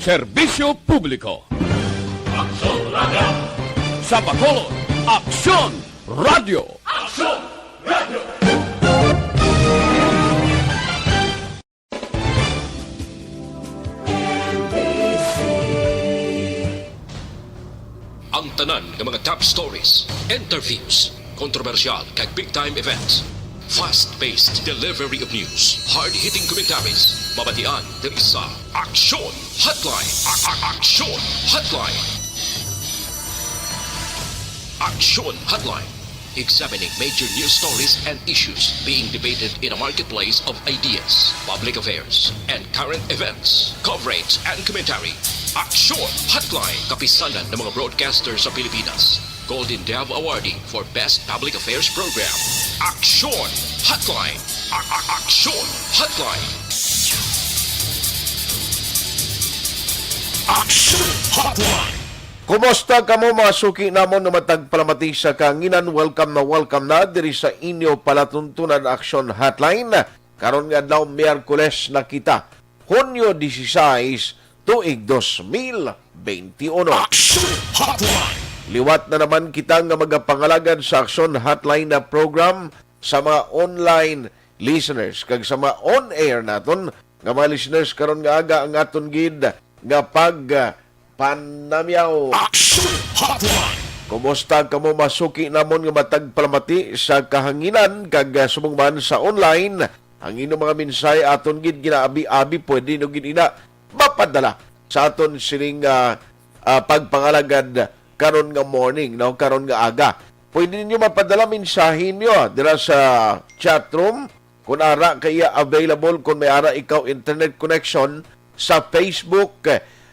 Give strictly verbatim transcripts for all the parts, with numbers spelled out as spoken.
Serbisyo publiko. Aksyon Radio. Sa Bacolod, Aksyon Radio. Aksyon Radio. Ang tanan nga mga top stories, interviews, kontrobersyal kag big time events. Fast-paced delivery of news, hard-hitting commentaries, mabatian diri sa Aksyon Hotline. A- a- Aksyon Hotline. Aksyon Hotline. Examining major news stories and issues being debated in a marketplace of ideas, public affairs, and current events. Coverage and commentary. Aksyon Hotline. Kapisanan ng mga broadcaster sa Pilipinas. Golden Dove Awardee for Best Public Affairs Program. Aksyon Hotline. A- a- Aksyon Hotline. Aksyon Hotline. Kumusta kamo, mga suki namon nga matag palamati sa kahanginan? Welcome na welcome na diri sa inyo palatuntunan, Aksyon Hotline. Karon nga adlaw, Miyerkules na kita, Hunyo dieciséis, tuig dos mil benti uno. Aksyon Hotline. Liwat na naman kita nga magapangalagad sa Aksyon Hotline na program sa mga online listeners kag sa mga on-air naton nga mga listeners karon nga aga. Ang aton gid nga pag, ah, panamyaw. Aksyon Hotline. Kumusta kamo, mga suki namon nga matag palamati sa kahanginan kag, ah, subong man sa online? Ang inyong mga mensahe aton gid ginaabi-abi, pwede nyo gid ina mapadala sa aton sining, ah, ah, pagpangalagad karon nga morning, no, karon nga aga. Pwede ninyo mapadala mensahe nyo, ah, dira sa chat room, kung ara kaya available, kung may ara ikaw internet connection sa Facebook,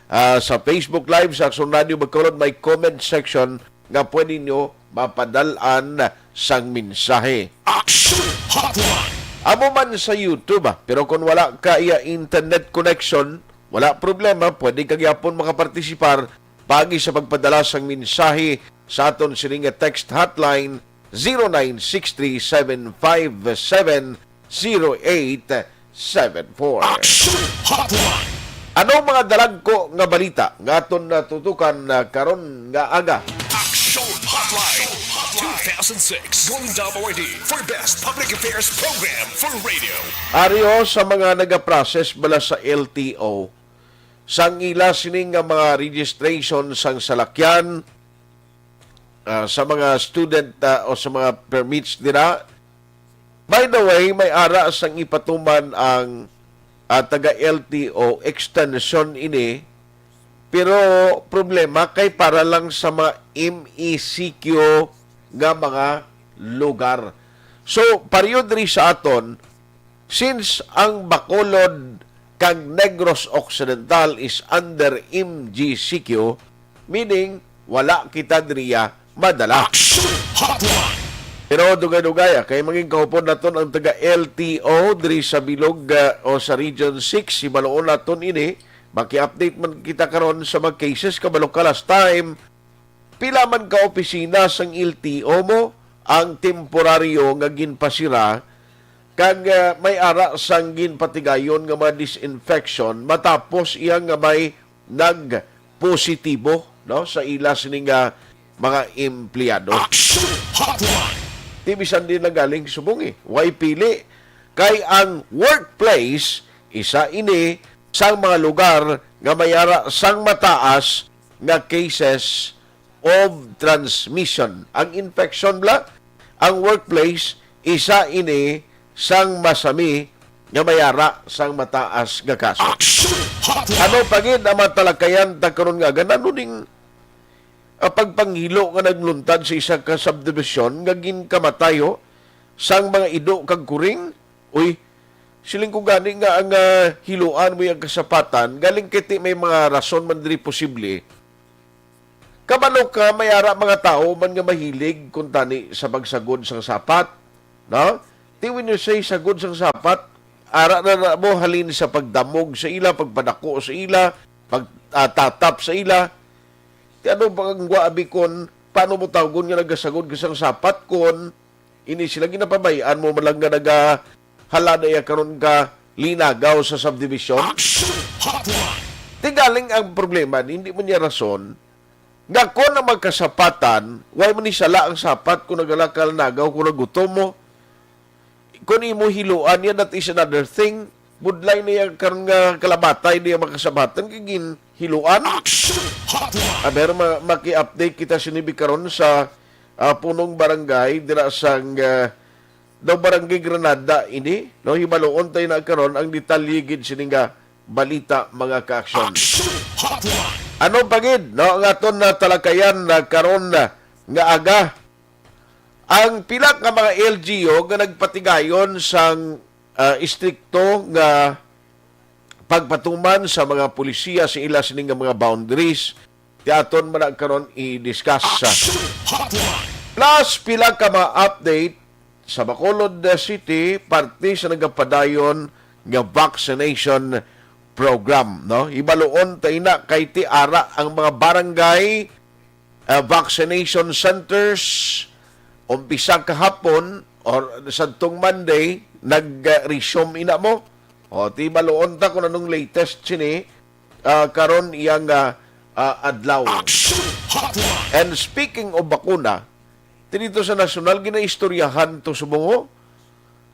ah, sa Facebook Live sa Aksyon Radio Bacolod, may comment section nga pwede nyo mapadal-an sang mensahe. Aksyon Hotline. Amo man sa YouTube, ah, pero kung wala ka iya internet connection, wala problema, pwede ka gyapon makapartisipar pagi sa pagpadala sang mensahe sa aton sini nga text hotline, zero nine six three seven five seven zero eight seven four. Action Hotline. Ano mga dalagko nga balita nga aton natutukan, ah, karon nga aga? Action Hotline two thousand six Golden Dove Awardee for Best Public Affairs Program for Radio. Ari ho, sa mga nagaprocess bala sa L T O, sang ila sini nga mga registration sang salakyan, ah, sa mga student, ah, o sa mga permits nila. By the way, may ara sang ipatuman ang, ah, taga L T O, extension ini, pero problema kay para lang sa mga M E C Q nga mga lugar. So, pareho diri sa aton, since ang Bacolod kag Negros Occidental is under M G C Q, meaning wala kita diriya madala. Action Hotline. Pero dugay-dugay, ah, kay mangin kahupon naton ang taga L T O diri sa bilog, ah, o sa Region six, hibaluon naton ini. Maki-update man kita karon sa mga cases. Kabalo ka, last time, pila man ka opisina sang L T O mo ang temporaryo nga ginpasira, kag, ah, may ara sang ginpatigayon nga mga disinfection matapos iya nga may nagpositibo, no, sa ila sini nga mga empleyado. Action Hotline. Di bisan din nagaling subong, eh. Way pili. Kay ang workplace, isa ini sang mga lugar nga may ara sang mataas nga cases of transmission. Ang infection bala, ang workplace, isa ini sang masami nga may ara sang mataas nga kaso. Action Hotline. Ano pa gid ang matalakayan ta karon nga aga? Ano ning, ah, pagpanghilo nga nagluntad sa isa ka subdivision nga ginkamatayo sang mga ido kag kuring? Uy, siling ko gani nga ang, ah, hiluan mo ang kasapatan, galing kay ti may mga rason man diri posible. Kabalo ka, may ara mga tawo man nga mahilig kuntani sa pagsagod sang sapat, no? Ti when you say sagod sang sapat, ara na, na mo halin sa pagdamog sa ila, pagpadako sa ila, pag, ah, tatap sa ila. Ti ano ba ang gwa, abi, kon paano mo tawgon nga nagasagod ka sang sapat kon ini sila ginapabay-an mo man lang nga nagahala na iya karon ka linagaw sa subdivision? Action Hotline. Ti galing ang problema, hindi mo niya rason, nga kon ang magkasapatan, way man ni sala ang sapat kung nagalakal nagaw, kung nagutom mo, kung imo hiluan yan, that is another thing. Budlay niya karon nga kalabatay niya makasabatan kay ginhiluan. Action Hotline. Aber, ma- maki-update kita sinibi karon sa ah, punong barangay dira sang ah, daw barangay Granada ini, no? Hibaluon tayo na karon ang detalye gid sini nga balita, mga ka-aksyon. Action Hotline. Ano pa gid, no, ang aton na talakayan na karon na nga aga? Ang pila ka mga L G U nga nagpatigayon sang ah, istrikto nga pagpatuman sa mga pulisiya sa ila sini nga mga boundaries, ti aton man na karon i-discuss. Action Hotline. Plus, pila ka mga update sa Bacolod City, parte sa nagapadayon nga vaccination program, no? Hibaluon ta ina kay ti ara ang mga barangay ah, vaccination centers, umpisa kahapon or sadtong Monday, nag-resume ina mo. O, ti baluon ta kung anong latest sini ah, karon iyang ah, ah, adlaw. Action Hotline. And speaking of bakuna, ti dito sa nasyonal, ginaistoryahan to subong,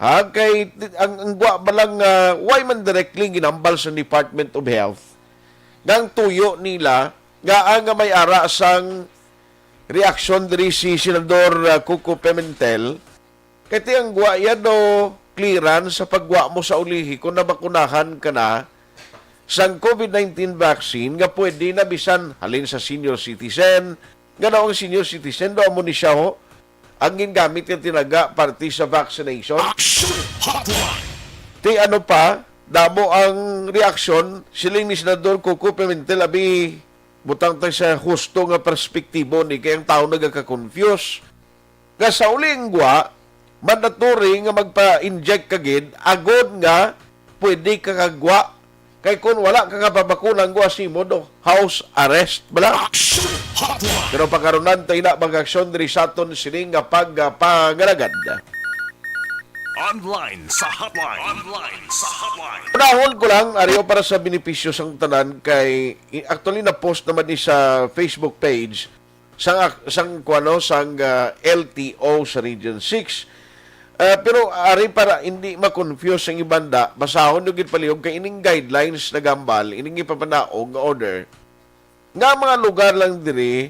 ha? Kay ti- ang, ang gwa ba lang, ah, why man directly ginambal sa Department of Health nga ang tuyo nila nga ang may ara sang reaksyon diri si Senador ah, Coco Pimentel, kay ti ang gwa ya do clearance sa paggwa mo sa ulihi kung nabakunahan ka na sang COVID nineteen vaccine nga pwede na bisan halin sa senior citizen, nga daw ang senior citizen daw amo ni siya ho ang gingamit nga tinaga parte sa vaccination. Action Hotline. Ti ano pa, damo ang reaksyon, siling ni Senador Coco Pimentel, abi, butang tayo sa husto nga perspektibo ni kay ang tao nagaka-confuse. Nga sa uling gwa, mandatory nga magpa-inject ka gid, agod nga pwede ka kagwa. Kay kung wala ka kapabakuna, ang gwa simo do, house arrest bala. Action Hotline. Pero pagkarunan tayo na mag-aksyon diri sa aton sining nga pagpangalagad. Online sa hotline. Online sa hotline. Unahon ko lang, Ario, para sa benepisyo sang tanan, kay i- actually na-post naman ni sa Facebook page sang ak- sang kuano sang ah, L T O sa Region six. Ah, pero ari para hindi ma-confuse ang ibanda, basahon nyo gid palihog kay ining guidelines nagambal, ining ipapanaog nga order nga mga lugar lang diri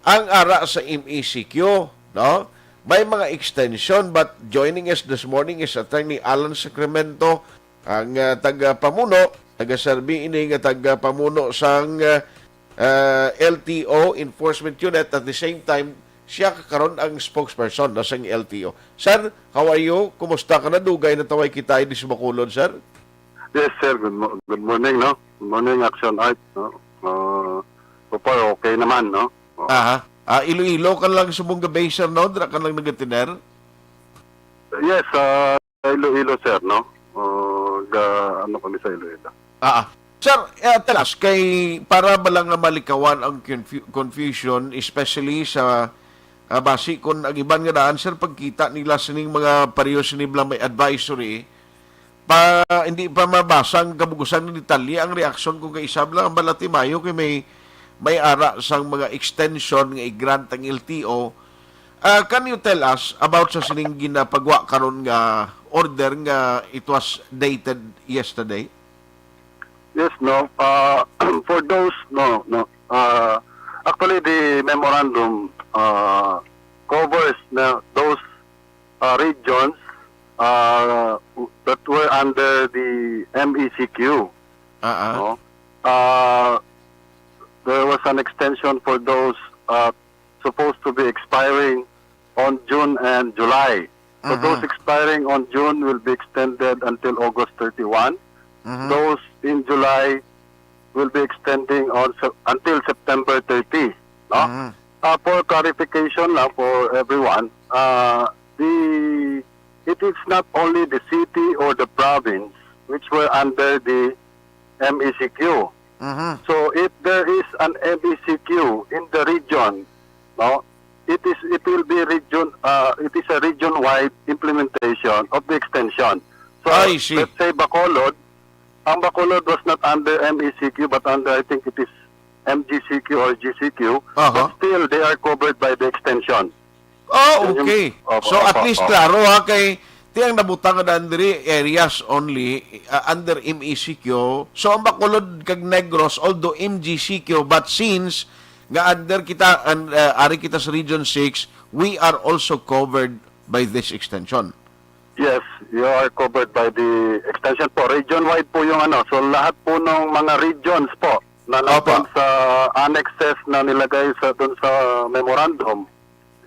ang ara sa M E C Q, no? May mga extension, but joining us this morning is Attorney Alan Sacramento, ang ah, tagapamuno, taga-serbi ini nga tagapamuno sang ah, ah, L T O Enforcement Unit. At the same time, siya karon ang spokesperson, no, sang L T O. Sir, how are you? Kumusta ka na? Dugay na taway kita di sa Bacolod, sir. Yes, sir. Good, mo- good morning, no? Good morning, Action Art, no? Uh, so far, okay naman, no? Oh. Aha. Ah, Iloilo ka lang sa mong gabay, sir, no? Dira ka lang nagatiner? Yes, uh, Iloilo, sir, no? Uh, ga, ano kami sa Iloilo? Ah, ah. Sir, eh, tell us, kay para ba lang nga malikawan ang confu- confusion, especially sa ah, basi kung ang iban nga daan, sir, pagkita nila sining mga pareho sini bala may advisory, pa hindi pa mabasa ang kabugusan ng detalye ang reaksyon kung kaisa lang ang balatimayo kay may may ara sang mga extension nga i-grant ang L T O. Ah, can you tell us about sa sining ginapagwa karon nga order nga it was dated yesterday? Yes, no. Uh, for those, no, no. Uh, actually, the memorandum uh, covers na those uh, regions uh, that were under the M E C Q. Ah, ah. No? Uh, there was an extension for those uh, supposed to be expiring on June and July. So Mhm. those expiring on June will be extended until August thirty-one. Mhm. Those in July will be extending on Sep- until September thirty. No? Mhm. Uh, for clarification lang for everyone, uh, the it is not only the city or the province which were under the M E C Q. Mhm. So if there is an M E C Q in the region, no, it is it will be region uh, it is a region-wide implementation of the extension. So I see. Let's say Bacolod, Ang Bacolod was not under M E C Q, but under, I think it is M G C Q or G C Q. Aha. But still, they are covered by the extension. Oh, Yun yung- okay. Opo, So at opo, least opo. klaro ha kay tiang nabutang na diri areas only uh, under M E C Q. So ang Bacolod kag Negros, although M G C Q, but since nga under kita and uh, ari kita sa Region six, we are also covered by this extension. Yes, you are covered by the extension po. Region-wide po yung ano. So lahat po ng mga regions po na Opo. nandun sa annexes na nilagay sa dun sa memorandum,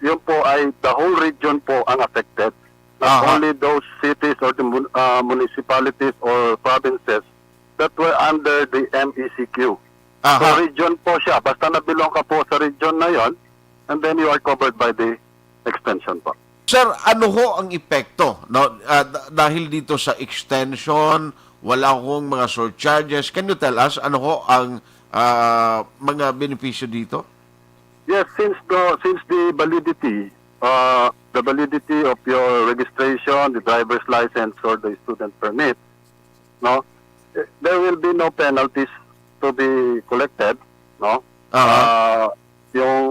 yun po ay the whole region po ang affected. Not Aha. only those cities or the mun- uh, municipalities or provinces that were under the M E C Q. So Aha. region po siya. Basta na-belong ka po sa region na yon, and then you are covered by the extension po. Sir, ano ho ang epekto, no? Ah, d- dahil dito sa extension, wala hong mga surcharges. Can you tell us ano ho ang ah, mga benepisyo dito? Yes, since the since the validity, uh, the validity of your registration, the driver's license, or the student permit, no, eh, there will be no penalties to be collected, no. Aha. Uh, yung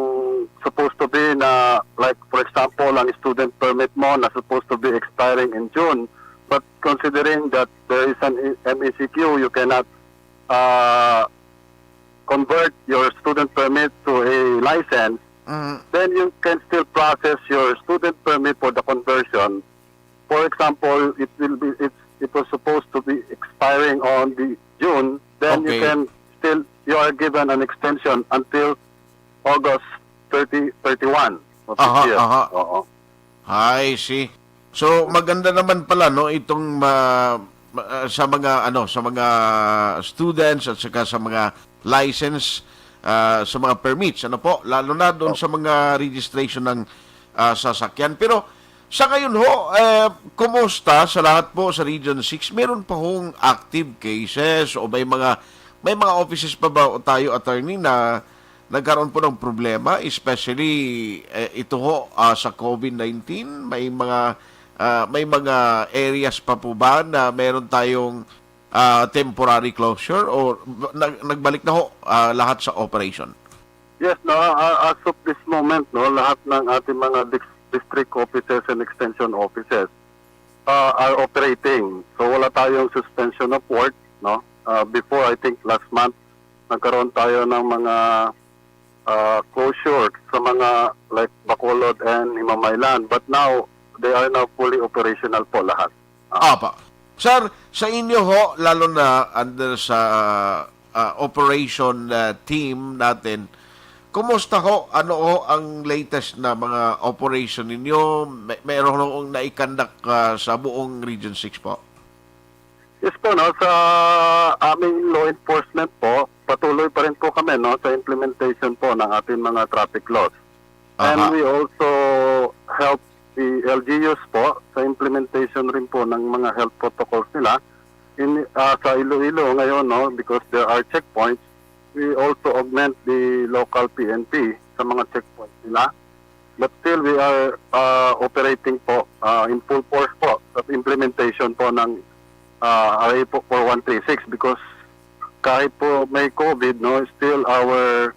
supposed to be na, like, for example, ang student permit mo na supposed to be expiring in June, but considering that there is an M E C Q, you cannot uh, convert your student permit to a license, Mm. Then you can still process your student permit for the conversion. For example, it will be it, it was supposed to be expiring on the June. Then you Okay. can still you are given an extension until August thirty, thirty-one of this Aha, year. Aha. Oo. I see. So maganda naman pala, no, itong ma- ma- ah, sa mga ano, sa mga students at saka sa mga license, ah, sa mga permits, ano po, lalo na doon sa mga registration ng ah, sasakyan. Pero sa ngayon ho, eh, kumusta sa lahat po sa Region six? Meron pa hong active cases o may mga may mga offices pa ba tayo, attorney, na nagkaroon po ng problema, especially eh, ito ho ah, sa COVID nineteen? May mga ah, may mga areas pa po ba na meron tayong ah, temporary closure o nag- nagbalik na ho ah, lahat sa operation? Yes, no, uh, as of this moment, no, lahat ng ating mga dis- district offices and extension offices uh, are operating. So wala tayong suspension of work, no. Uh, before, I think last month, nagkaroon tayo ng mga uh, closure sa mga, like, Bacolod and Himamaylan. But now, they are now fully operational po lahat. Apa. Sir, sa inyo ho, lalo na under sa ah, operation ah, team natin, kumusta ho? Ano ho ang latest na mga operation ninyo? May, meron ho naikandak ah, sa buong Region six po? Yes po, no, sa aming law enforcement po, patuloy pa rin po kami, no, sa implementation po ng ating mga traffic laws. And Aha. We also help the L G Us po sa implementation rin po ng mga health protocols nila in, ah, sa Iloilo ngayon, no, because there are checkpoints. We also augment the local P N P sa mga checkpoints nila. But still, we are uh, operating po uh, in full force po sa implementation po ng uh, R A po four one three six, because kahit po may COVID, no, still our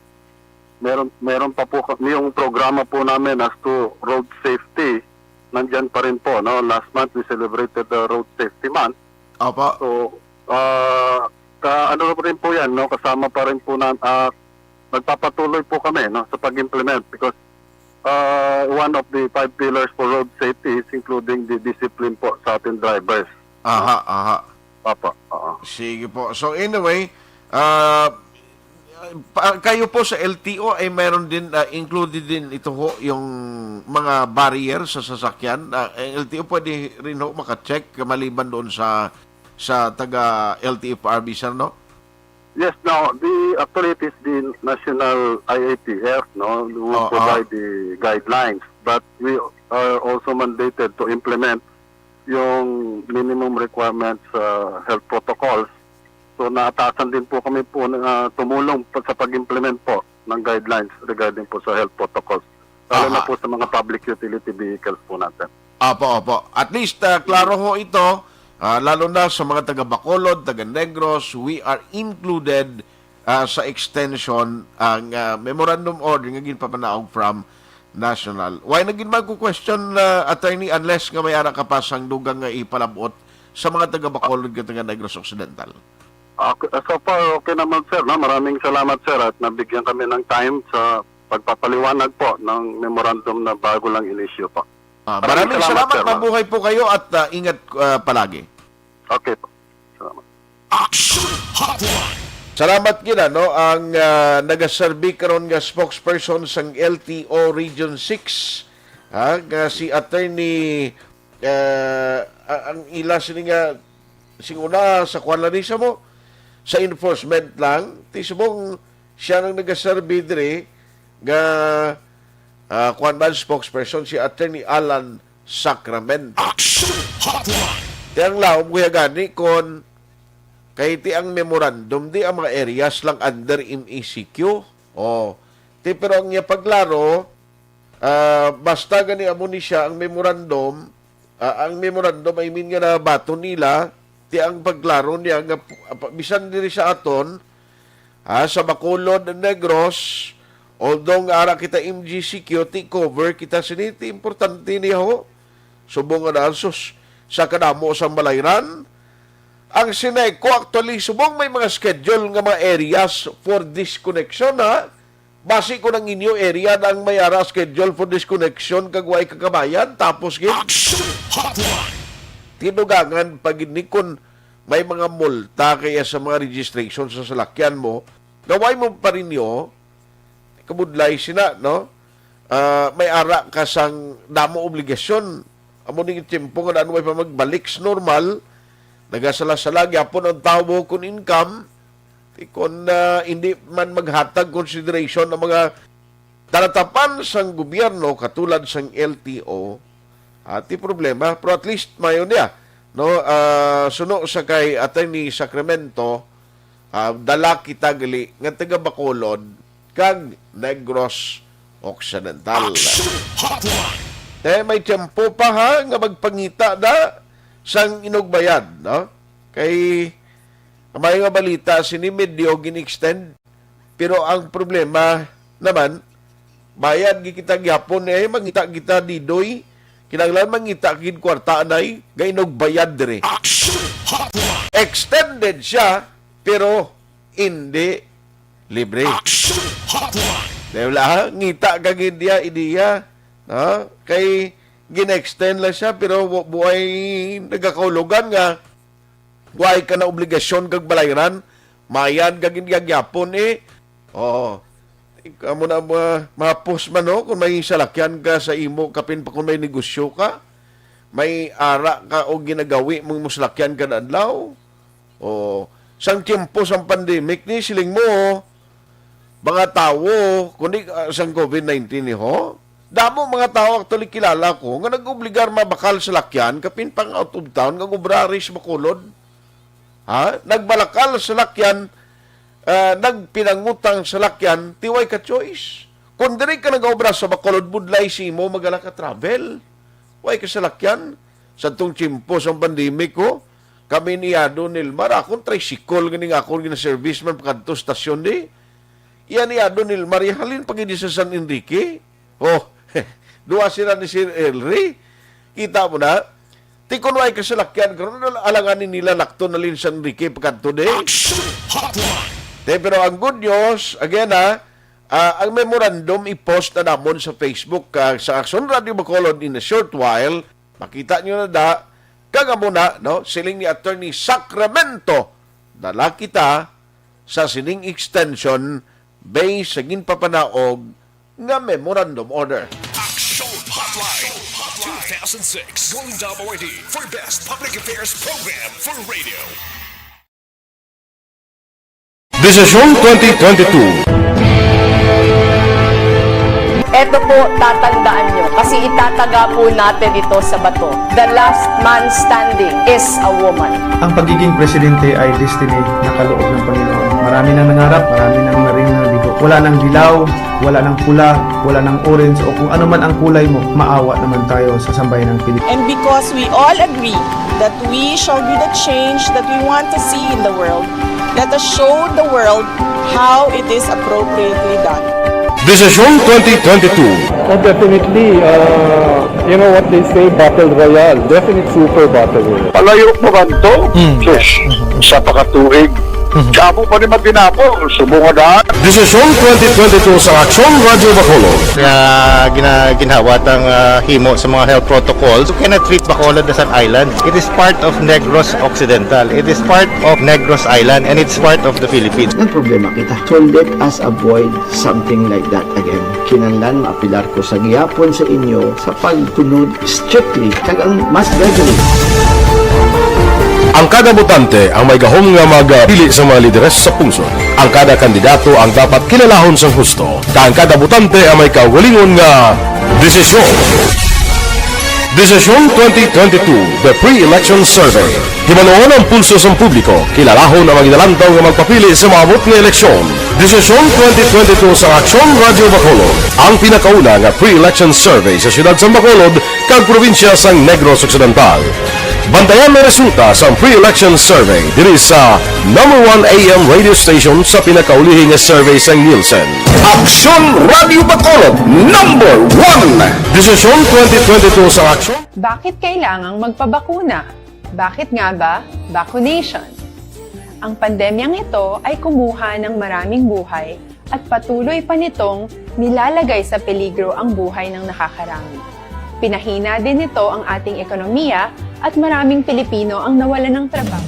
meron meron pa po ka- yung programa po namin as to road safety, nandyan pa rin po, no. Last month we celebrated the Road Safety Month. Apa? So uh, ka ano pa rin po yan, no, kasama pa rin po na uh, nagpapatuloy po kami, no, sa pag-implement, because uh, one of the five pillars for road safety is including the discipline po sa ating drivers. Aha, aha. Papa. Oo. Sige po. So anyway, ah, pa- kayo po sa L T O ay mayroon din, ah, included din ito ho, yung mga barrier sa sasakyan. Ah, ang L T O pwede rin ho makacheck maliban doon sa sa taga L T F R B, sir, no? Yes, now the actually it is the national I A T F, no, who Oo. provide the guidelines, but we are also mandated to implement yung minimum requirements uh, health protocols. So naatasan din po kami po na uh, tumulong po sa pag-implement po ng guidelines regarding po sa health protocols, lalo na Aha. po sa mga public utility vehicles po natin. Opo, opo. At least, ah, klaro ho ito. Ah, lalo na sa mga taga Bacolod, taga Negros, we are included, ah, sa extension ang, ah, memorandum order nga ginpapanaog from National. Why na gid magku-question, ah, attorney, unless nga may ara ka pa sang dugang nga ipalabot sa mga taga Bacolod nga taga Negros Occidental? Okay, so far, okay naman, sir, no? Maraming salamat, sir, at nabigyan kami ng time sa pagpapaliwanag po ng memorandum na bago lang in-issue po. Ah, maraming salamat, sir, ma'am. Mabuhay po kayo at, ah, ingat, ah, palagi. Okay po. Salamat. Action Hotline. Salamat gid, no, ang, ah, nagaserbi karon nga spokesperson sang L T O Region six, ha, nga si Attorney, ah, a-, ang ila sini nga sing una sa kwan lang ni sa mo, sa enforcement lang, ti subong siya nang nagaserbi diri nga, ah, kwan man, spokesperson, si Attorney Alan Sacramento. Action Hotline. Ti ang lawom, kuya, gani kon kay ti ang memorandum, di ang mga areas lang under M E C Q. Oh, ti pero ang iya paglaro, ah, basta gani amo ni siya ang memorandum, ah, ang memorandum, I mean, nga nabaton nila, ti ang pagklaro niya nga pu-, apa-, bisan diri sa aton, ah, sa Bacolod, Negros, although nga ara kita M G C Q, ti cover kita sini, ti importante niya ho. Subong nga daan, sus, sa kadamo sang balayran, ang Syneco actually subong may mga schedule nga mga areas for disconnection, ha? Basi kon ang inyo area na ang may ara schedule for disconnection kag way kakabayan, tapos gid Action Hotline. Tinugangan pa gid ni kon may mga multa kaya sa mga registration sa salakyan mo, nga way mo pa rin nyo, kabudlay sina, no? Ah, may ara ka sang damo obligasyon. Amo ning tiyempo nga daan way pa magbalik sa normal, nagasala-sala gyapon ang tawo kon income, ti kon, ah, hindi man maghatag consideration ang mga talatapan sang gobyerno katulad sang L T O, ah, ti problema. Pero at least mayo niya, no? Ah, suno sa kay Attorney Sacramento, ah, dala kita gali nga taga Bacolod kag Negros Occidental. Action Hotline. Te, may tiyempo pa, ha, nga magpangita da sang inugbayad, no? Kay ang may nga balita, sini medyo gin-extend, pero ang problema naman, bayad gid kita gyapon, eh, mangita kita didoy, kinahanglan mangita gid kwarta anay, nga inugbayad diri. Action Hotline. Extended siya, pero hindi libre. Action Hotline. Dahil, ah, ngita ka gid diya, ideya, ha? Kay gin-extend lang siya, pero bu-, buhay nagakaulogan nga way ka na obligasyon kag balayran, mayad ka gid gyapon, eh. Oo. Amo na mga, mga post man, no? Kung may salakyan ka sa imo, kapin pa kung may negosyo ka, may ara ka o ginagawi mong musalakyan kada adlaw. Oo. Sang tiyempo sang pandemic ni, siling mo, mga tawo, kundi, ah, sang covid nineteen ni ho, damo mga tawo actually kilala ko nga nag-obligar mabakal sa lakyan, kapin pang out of town, nga obra ris Bacolod. Ha? Nagbalakal sa lakyan, ah, nagpinangutang sa lakyan, ti way ka choice. Kung diri ka nag-obra sa Bacolod, budlay si imo magala ka travel. Way ka sa lakyan. Sa tong tiyempo sang pandemic ko, kami ni Ado Nilmar, akong tricycle gani nga akong gina-service man pakadto stasyon di. Iya ni Ado Nilmar, ihalin pa gid sa San Enrique. Oh, duwa sila ni Sir Elry. Kita mo na. Ti kun way ka salakyan karon, alangan ni nila lakton na lin San Enrique pakadto di. Action Hotline. Te, pero ang good news, again, ha, ah, ang memorandum i-post na namon sa Facebook, ah, sa Action Radio Bacolod in a short while. Makita nyo na da, kag amo na, no? Siling ni Attorney Sacramento, dala kita sa sining extension based sa ginpapanaog nga memorandum order. Action Hotline two thousand six Golden Dome Awardee for Best Public Affairs Program for Radio. Desisyon twenty twenty-two. Eto po, tatandaan nyo, kasi itataga po natin ito sa bato. The last man standing is a woman. Ang pagiging presidente ay destiny na kaloob ng Panginoon. Marami nang nangarap, marami nang naring nabigo. Wala nang dilaw, wala nang pula, wala nang orange, o kung ano man ang kulay mo, maawa naman tayo sa sambayanang Pilipino. And because we all agree that we shall be the change that we want to see in the world, let us show the world how it is appropriately done. Desisyon twenty twenty-two. Oh, definitely. Uh, you know what they say, battle royale. Definite super battle royale. Palayo mo man to? Sus, sa pakatuig. Damo pa ni matinapo, subong nga daan. Desisyon twenty twenty-two sa Aksyon Radyo Bacolod. Nga gina, ginhawat ang ah, himo sa mga health protocols. You cannot treat Bacolod as an island. It is part of Negros Occidental. It is part of Negros Island and it's part of the Philippines. Nagproblema kita. So let us avoid something like that again. Kinahanglan maapilar ko sa gihapon sa inyo sa pagsunod strictly kag ang mas gradually. Ang kada botante ang may gahom nga magpili sa mga lideres sa pungsod. Ang kada kandidato ang dapat kilalahon sang husto, kag ang kada botante ang may kaugalingon nga desisyon. Desisyon twenty twenty-two, The Pre-Election Survey. Hibaluon ang pulso sang publiko, kilalahon ang mga ginalantaw nga magpapili sa maabot nga eleksyon. Desisyon twenty twenty-two sa Aksyon Radyo Bacolod, ang pinakauna nga pre-election survey sa siyudad sang Bacolod kag probinsya sang Negros Occidental. Bantayan ang resulta sang pre-election survey diri sa number one A M radio station sa pinakaulihi nga survey sang Nielsen. Aksyon Radyo Bacolod, number one! Desisyon twenty twenty-two sa Aksyon. Bakit kailangang magpabakuna? Bakit nga ba vaccination? Ang pandemyang ito ay kumuha ng maraming buhay at patuloy pa nitong nilalagay sa peligro ang buhay ng nakakarami. Pinahina din nito ang ating ekonomiya at maraming Pilipino ang nawalan ng trabaho.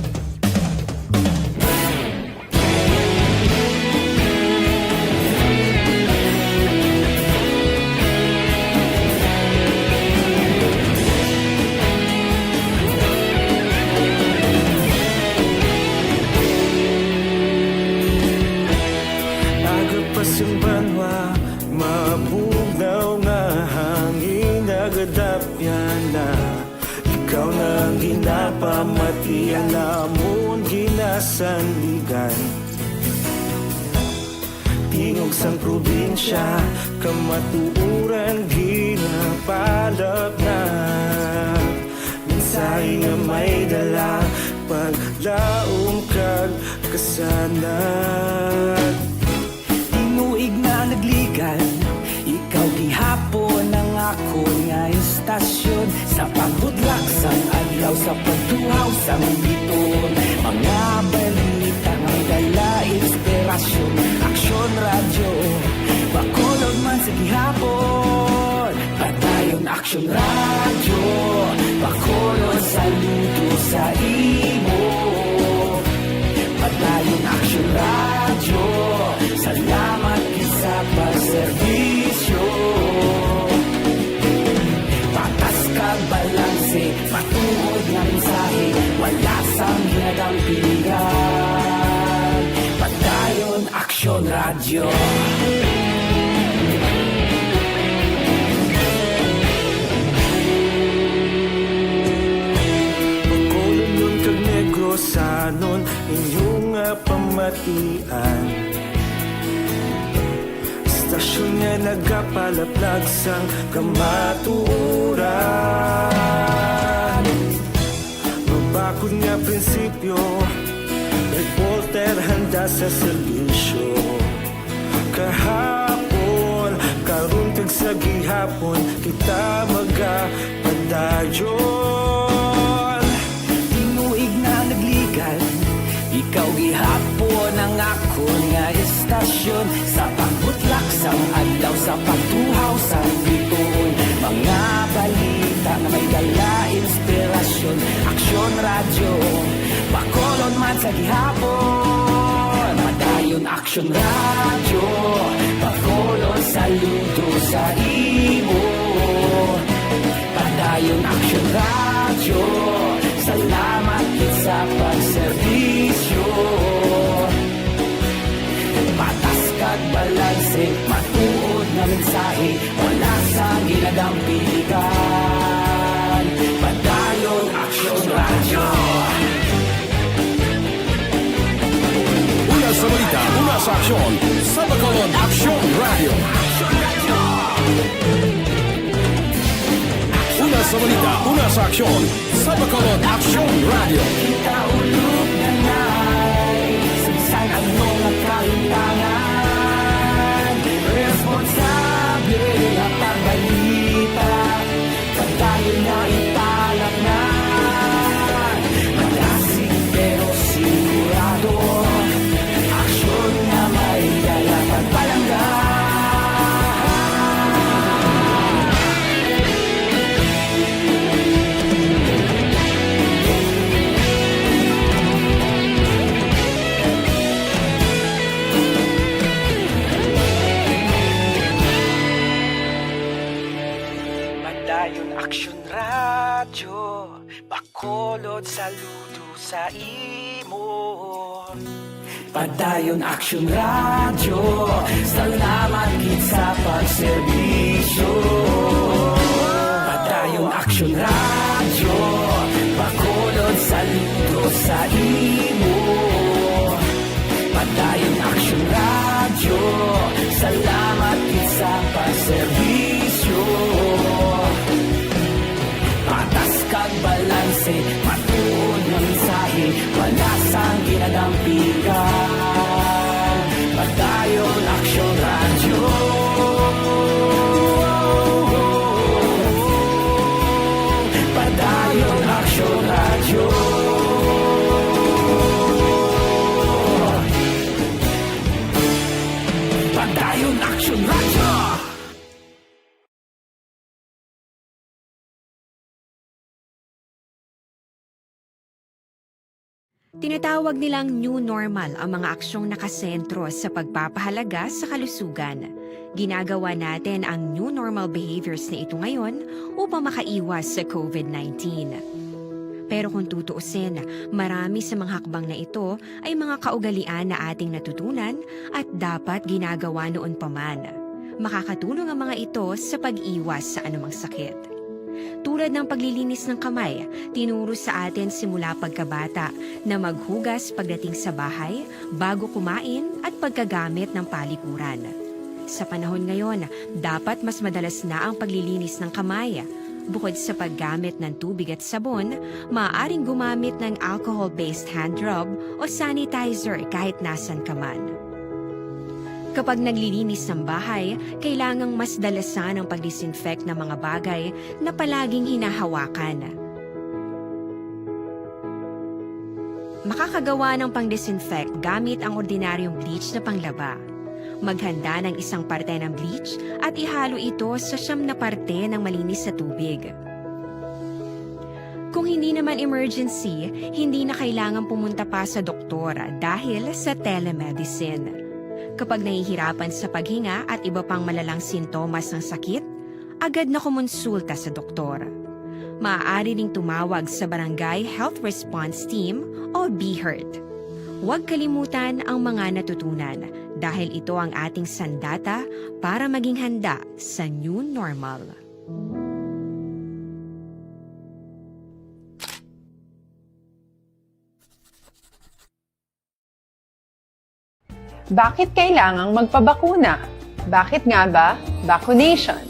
Aga pa sing banwa, mabugnaw nga hangin nagadapyan na. Ikaw na ang ginapamati, ang amon ginasandigan. Tingog sang probinsya, kamatuoran ginapalapnag. Mensahe nga may dala, paglaom kag kasanag. Tinuig na nagligan, ikaw gihapon ang akon nga istasyon. Sa pagbutlak sang adlaw, sa pagtuhaw sang bituon, mga balita nga may dala inspirasyon. Aksyon Radyo, Bacolod man sa gihapon. Padayon Aksyon Radyo, Bacolod, saludo sa imo. Padayon Aksyon Radyo, salamat gid sa pagserbisyo. Patas kag balanse, matuod nga mensahe, wala sang ginadampigan. Padayon Aksyon Radyo. Bacolodnon kag Negrosanon, inyo nga pamatian. Istasyon nga nagapalaplag sang kamatuoran. Mabakod nga prinsipyo, reporter handa sa serbisyo. Kahapon, karon kag sa gihapon, kita magapadayon. Tinuig na nagligan, ikaw gihapon ang akon nga istasyon. Sa pagbutlak sang adlaw, sa pagtuhaw sang bituon, mga balita nga may dala inspirasyon. Aksyon Radyo, Bacolod man sa gihapon. Padayon Aksyon Radyo, Bacolod, saludo sa imo. Padayon Aksyon Radyo, salamat gid sa pagserbisyo. Patas kag balanse, matuod nga mensahe, wala sang ginadampigan. Padayon Aksyon Radyo. Una sa balita, una sa Aksyon sa Bacolod, Aksyon Radio. Una sa balita, una sa aksyon sa Bacolod, Aksyon Radio. Kita ulog na nais, bisan ano nga kahimtangan, responsable at ang balita. Padayon na ipalatnan. Malasig pero sigurado. Aksyon na may dala pagpalangga. Padayon Aksyon Radyo, Bacolod, saludo sa imo. Padayon Aksyon Radyo, salamat gid sa pagserbisyo. Padayon Aksyon Radyo, Bacolod, saludo sa imo. Padayon Aksyon Radyo, salamat gid sa pagserbisyo. Patas kag balanse, matuod nga mensahe, palasang ginadampigan. Padayon Aksyon Radyo. Padayon Aksyon Radyo. Padayon Aksyon Radyo. Tinatawag nilang new normal ang mga aksyong nakasentro sa pagpapahalaga sa kalusugan. Ginagawa natin ang new normal behaviors na ito ngayon upang makaiwas sa COVID nineteen. Pero kung tutuusin, marami sa mga hakbang na ito ay mga kaugalian na ating natutunan at dapat ginagawa noon pa man. Makakatulong ang mga ito sa pag-iwas sa anumang sakit. Tulad ng paglilinis ng kamay, tinuro sa atin simula pagkabata na maghugas pagdating sa bahay, bago kumain, at pagkagamit ng palikuran. Sa panahon ngayon, dapat mas madalas na ang paglilinis ng kamay. Bukod sa paggamit ng tubig at sabon, maaaring gumamit ng alcohol-based hand rub o sanitizer kahit nasan ka man. Kapag naglilinis ng bahay, kailangang mas dalasan ang pag-disinfect ng mga bagay na palaging hinahawakan. Makakagawa ng pang-disinfect gamit ang ordinaryong bleach na panglaba. Maghanda ng isang parte ng bleach at ihalo ito sa siyam na parte ng malinis na tubig. Kung hindi naman emergency, hindi na kailangan pumunta pa sa doktor dahil sa telemedicine. Kapag nahihirapan sa paghinga at iba pang malalang sintomas ng sakit, agad na kumonsulta sa doktor. Maaari ring tumawag sa Barangay Health Response Team o BHERT. Huwag kalimutan ang mga natutunan dahil ito ang ating sandata para maging handa sa new normal. Bakit kailangang magpabakuna? Bakit nga ba vaccination?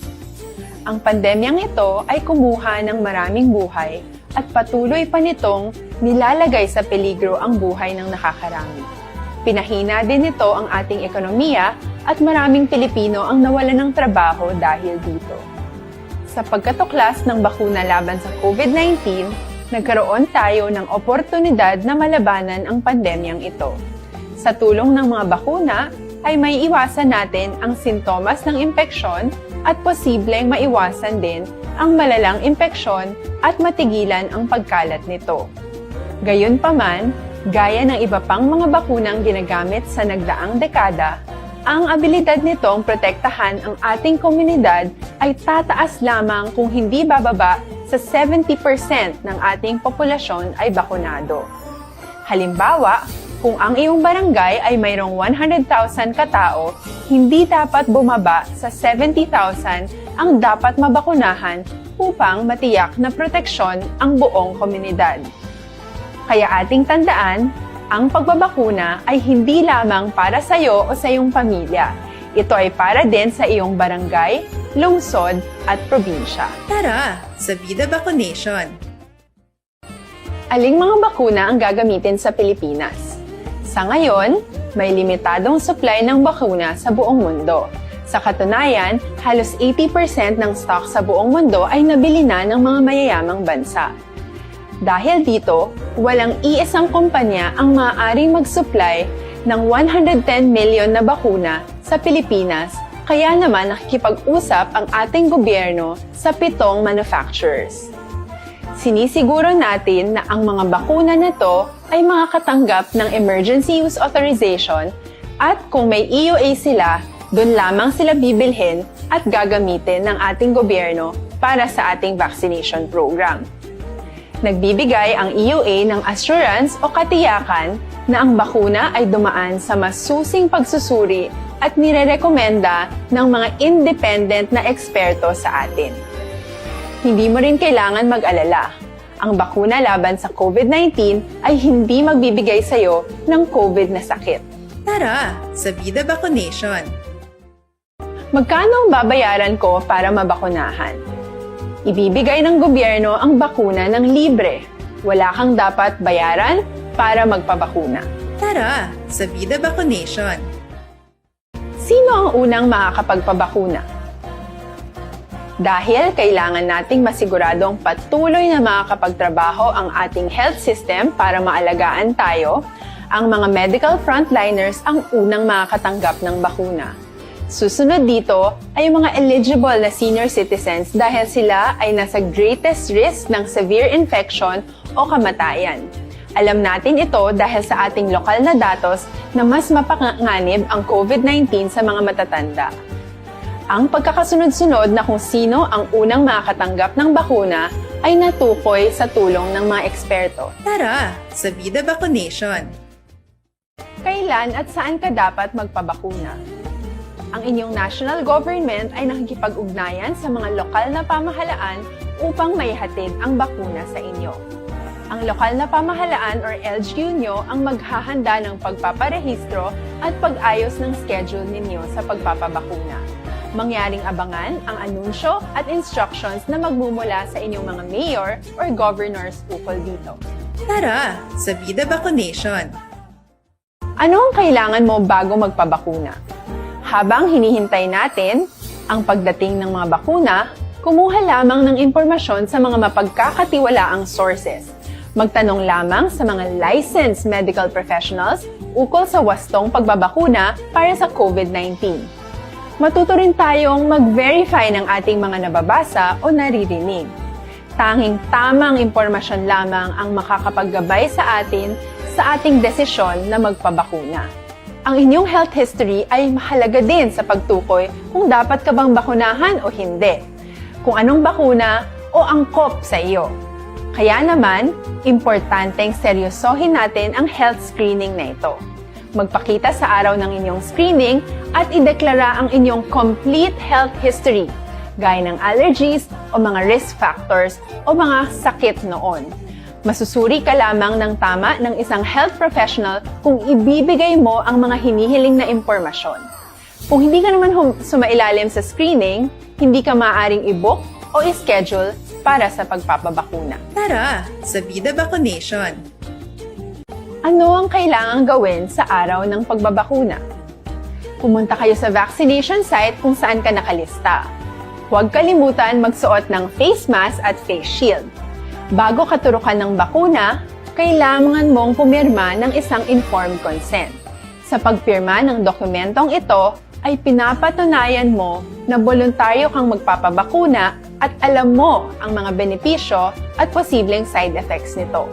Ang pandemyang ito ay kumuha ng maraming buhay at patuloy pa nitong nilalagay sa peligro ang buhay ng nakakarami. Pinahina din nito ang ating ekonomiya at maraming Pilipino ang nawalan ng trabaho dahil dito. Sa pagkatuklas ng bakuna laban sa COVID nineteen, nagkaroon tayo ng oportunidad na malabanan ang pandemyang ito. Sa tulong ng mga bakuna, ay maiiwasan natin ang sintomas ng impeksyon at posibleng maiwasan din ang malalang impeksyon at matigilan ang pagkalat nito. Gayunpaman, gaya ng iba pang mga bakunang ginagamit sa nagdaang dekada, ang abilidad nitong protektahan ang ating komunidad ay tataas lamang kung hindi bababa sa seventy percent ng ating populasyon ay bakunado. Halimbawa, kung ang iyong barangay ay mayroong one hundred thousand katao, hindi dapat bumaba sa seventy thousand ang dapat mabakunahan upang matiyak na proteksyon ang buong komunidad. Kaya ating tandaan, Ang pagbabakuna ay hindi lamang para sa iyo o sa iyong pamilya. Ito ay para din sa iyong barangay, lungsod, at probinsya. Tara, sa Vida Vacunation! Aling mga bakuna ang gagamitin sa Pilipinas? Sa ngayon, may limitadong supply ng bakuna sa buong mundo. Sa katunayan, halos eighty percent ng stock sa buong mundo ay nabili na ng mga mayayamang bansa. Dahil dito, walang iisang kumpanya ang maaaring mag-supply ng one hundred ten million na bakuna sa Pilipinas, kaya naman nakikipag-usap ang ating gobyerno sa pitong manufacturers. Sinisiguro natin na ang mga bakuna na to ay makakatanggap ng emergency use authorization, at kung may E U A sila, doon lamang sila bibilhin at gagamitin ng ating gobyerno para sa ating vaccination program. Nagbibigay ang E U A ng assurance o katiyakan na ang bakuna ay dumaan sa masusing pagsusuri at nirerekomenda ng mga independent na eksperto sa atin. Hindi mo rin kailangan mag-alala. Ang bakuna laban sa COVID nineteen ay hindi magbibigay sa iyo ng COVID na sakit. Tara, sa Vida Vacunation! Magkano ang babayaran ko para mabakunahan? Ibibigay ng gobyerno ang bakuna ng libre. Wala kang dapat bayaran para magpabakuna. Tara, sa Vida Vacunation! Sino ang unang makakapagpabakuna? Dahil kailangan nating masiguradong patuloy na makakapagtrabaho ang ating health system para maalagaan tayo, ang mga medical frontliners ang unang makakatanggap ng bakuna. Susunod dito ay ang mga eligible na senior citizens, dahil sila ay nasa greatest risk ng severe infection o kamatayan. Alam natin ito dahil sa ating lokal na datos na mas mapanganib ang COVID nineteen sa mga matatanda. Ang pagkakasunod-sunod na kung sino ang unang makakatanggap ng bakuna ay natukoy sa tulong ng mga eksperto. Tara, sa Vida Vacunation! Kailan at saan ka dapat magpabakuna? Ang inyong national government ay nakikipag-ugnayan sa mga lokal na pamahalaan upang maihatid ang bakuna sa inyo. Ang lokal na pamahalaan or L G U nyo ang maghahanda ng pagpaparehistro at pag-ayos ng schedule ninyo sa pagpapabakuna. Mangyaring abangan ang anunsyo at instructions na magmumula sa inyong mga mayor or governors ukol dito. Tara, sa Vida Vacunation! Ano ang kailangan mo bago magpabakuna? Habang hinihintay natin ang pagdating ng mga bakuna, kumuha lamang ng impormasyon sa mga mapagkakatiwalaang sources. Magtanong lamang sa mga licensed medical professionals ukol sa wastong pagbabakuna para sa COVID nineteen. Matuto rin tayong mag-verify ng ating mga nababasa o naririnig. Tanging tamang impormasyon lamang ang makakapaggabay sa atin sa ating desisyon na magpabakuna. Ang inyong health history ay mahalaga din sa pagtukoy kung dapat ka bang bakunahan o hindi, kung anong bakuna o angkop sa iyo. Kaya naman, importanteng seryosohin natin ang health screening na ito. Magpakita sa araw ng inyong screening at ideklara ang inyong complete health history, gaya ng allergies o mga risk factors o mga sakit noon. Masusuri ka lamang ng tama ng isang health professional kung ibibigay mo ang mga hinihiling na impormasyon. Kung hindi ka naman hum- sumailalim sa screening, hindi ka maaaring i-book o i-schedule para sa pagpapabakuna. Tara, sa Vida Vacunation! Ano ang kailangang gawin sa araw ng pagbabakuna? Pumunta kayo sa vaccination site kung saan ka nakalista. Huwag kalimutan magsuot ng face mask at face shield. Bago katurukan ng bakuna, kailangan mong pumirma ng isang informed consent. Sa pagpirma ng dokumentong ito, ay pinapatunayan mo na boluntaryo kang magpapabakuna at alam mo ang mga benepisyo at posibleng side effects nito.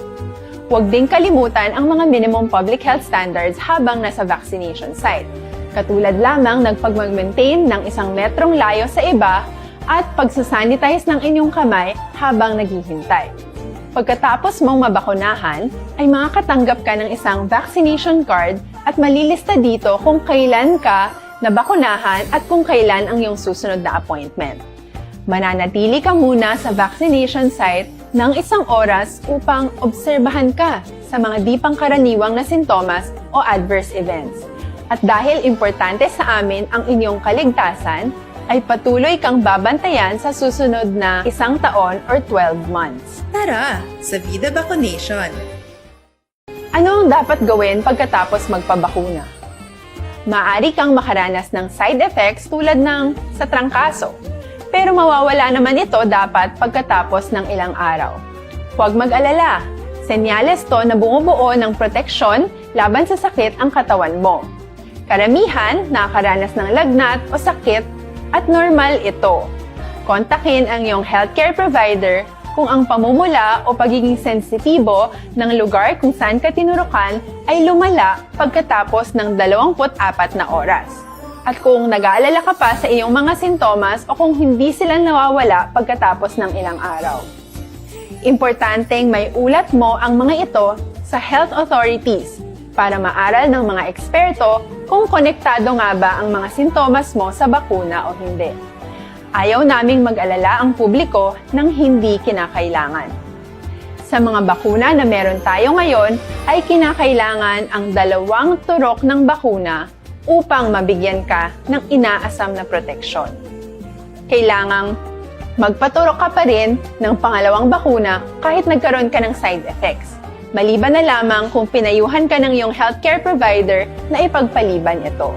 Huwag ding kalimutan ang mga minimum public health standards habang nasa vaccination site, katulad lamang ng pagmag-maintain ng isang metrong layo sa iba at pagsasanitize ng inyong kamay habang naghihintay. Pagkatapos mong mabakunahan, ay makakatanggap ka ng isang vaccination card at malilista dito kung kailan ka nabakunahan at kung kailan ang iyong susunod na appointment. Mananatili ka muna sa vaccination site ng isang oras upang obserbahan ka sa mga di pangkaraniwang na sintomas o adverse events. At dahil importante sa amin ang inyong kaligtasan, ay patuloy kang babantayan sa susunod na isang taon or twelve months. Tara sa Vida Vaccination! Ano ang dapat gawin pagkatapos magpabakuna? Maaari kang makaranas ng side effects tulad ng sa trangkaso, pero mawawala naman ito dapat pagkatapos ng ilang araw. Huwag mag-alala, senyales to na bumubuo ng proteksyon laban sa sakit ang katawan mo. Karamihan nakakaranas ng lagnat o sakit at normal ito. Kontakin ang iyong healthcare provider kung ang pamumula o pagiging sensitibo ng lugar kung saan ka tinurukan ay lumala pagkatapos ng dalawampu't apat na oras. At kung nag-aalala ka pa sa iyong mga sintomas o kung hindi sila nawawala pagkatapos ng ilang araw. Importanteng may ulat mo ang mga ito sa health authorities para maaral ng mga eksperto kung konektado nga ba ang mga sintomas mo sa bakuna o hindi. Ayaw naming mag-alala ang publiko ng hindi kinakailangan. Sa mga bakuna na meron tayo ngayon, ay kinakailangan ang dalawang turok ng bakuna upang mabigyan ka ng inaasam na proteksyon. Kailangang magpaturok ka pa rin ng pangalawang bakuna kahit nagkaroon ka ng side effects, maliban na lamang kung pinayuhan ka ng iyong healthcare provider na ipagpaliban ito.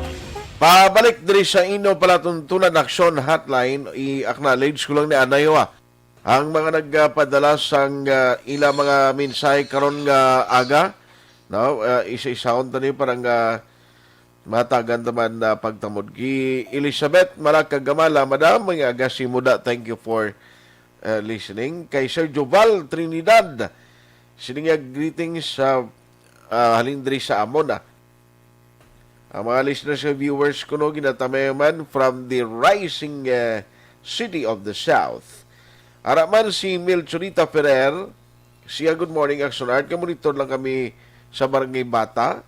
Pabalik diri sa inyo palatuntunan Aksyon Hotline, i-acknowledge ko lang ni Anay, ah, ang mga nagpadala sang, ah, ila mga mensahe karon nga aga, no? Ah, isa-isahon ta ni para nga matagan ta man na pagtamod. Ki Elizabeth Malacag Gamala, Madam, nga aga si Muda, thank you for, ah, listening. Kay Sir Joval Trinidad, sini nga greetings sa, ah, halin diri sa amon, ah. Ang mga listeners and viewers kuno ginatamay man from the rising, eh, city of the South. Ara man si Melchorita Ferrer, siya, "Good morning, Action Art. Nga monitor lang kami sa Barangay Bata."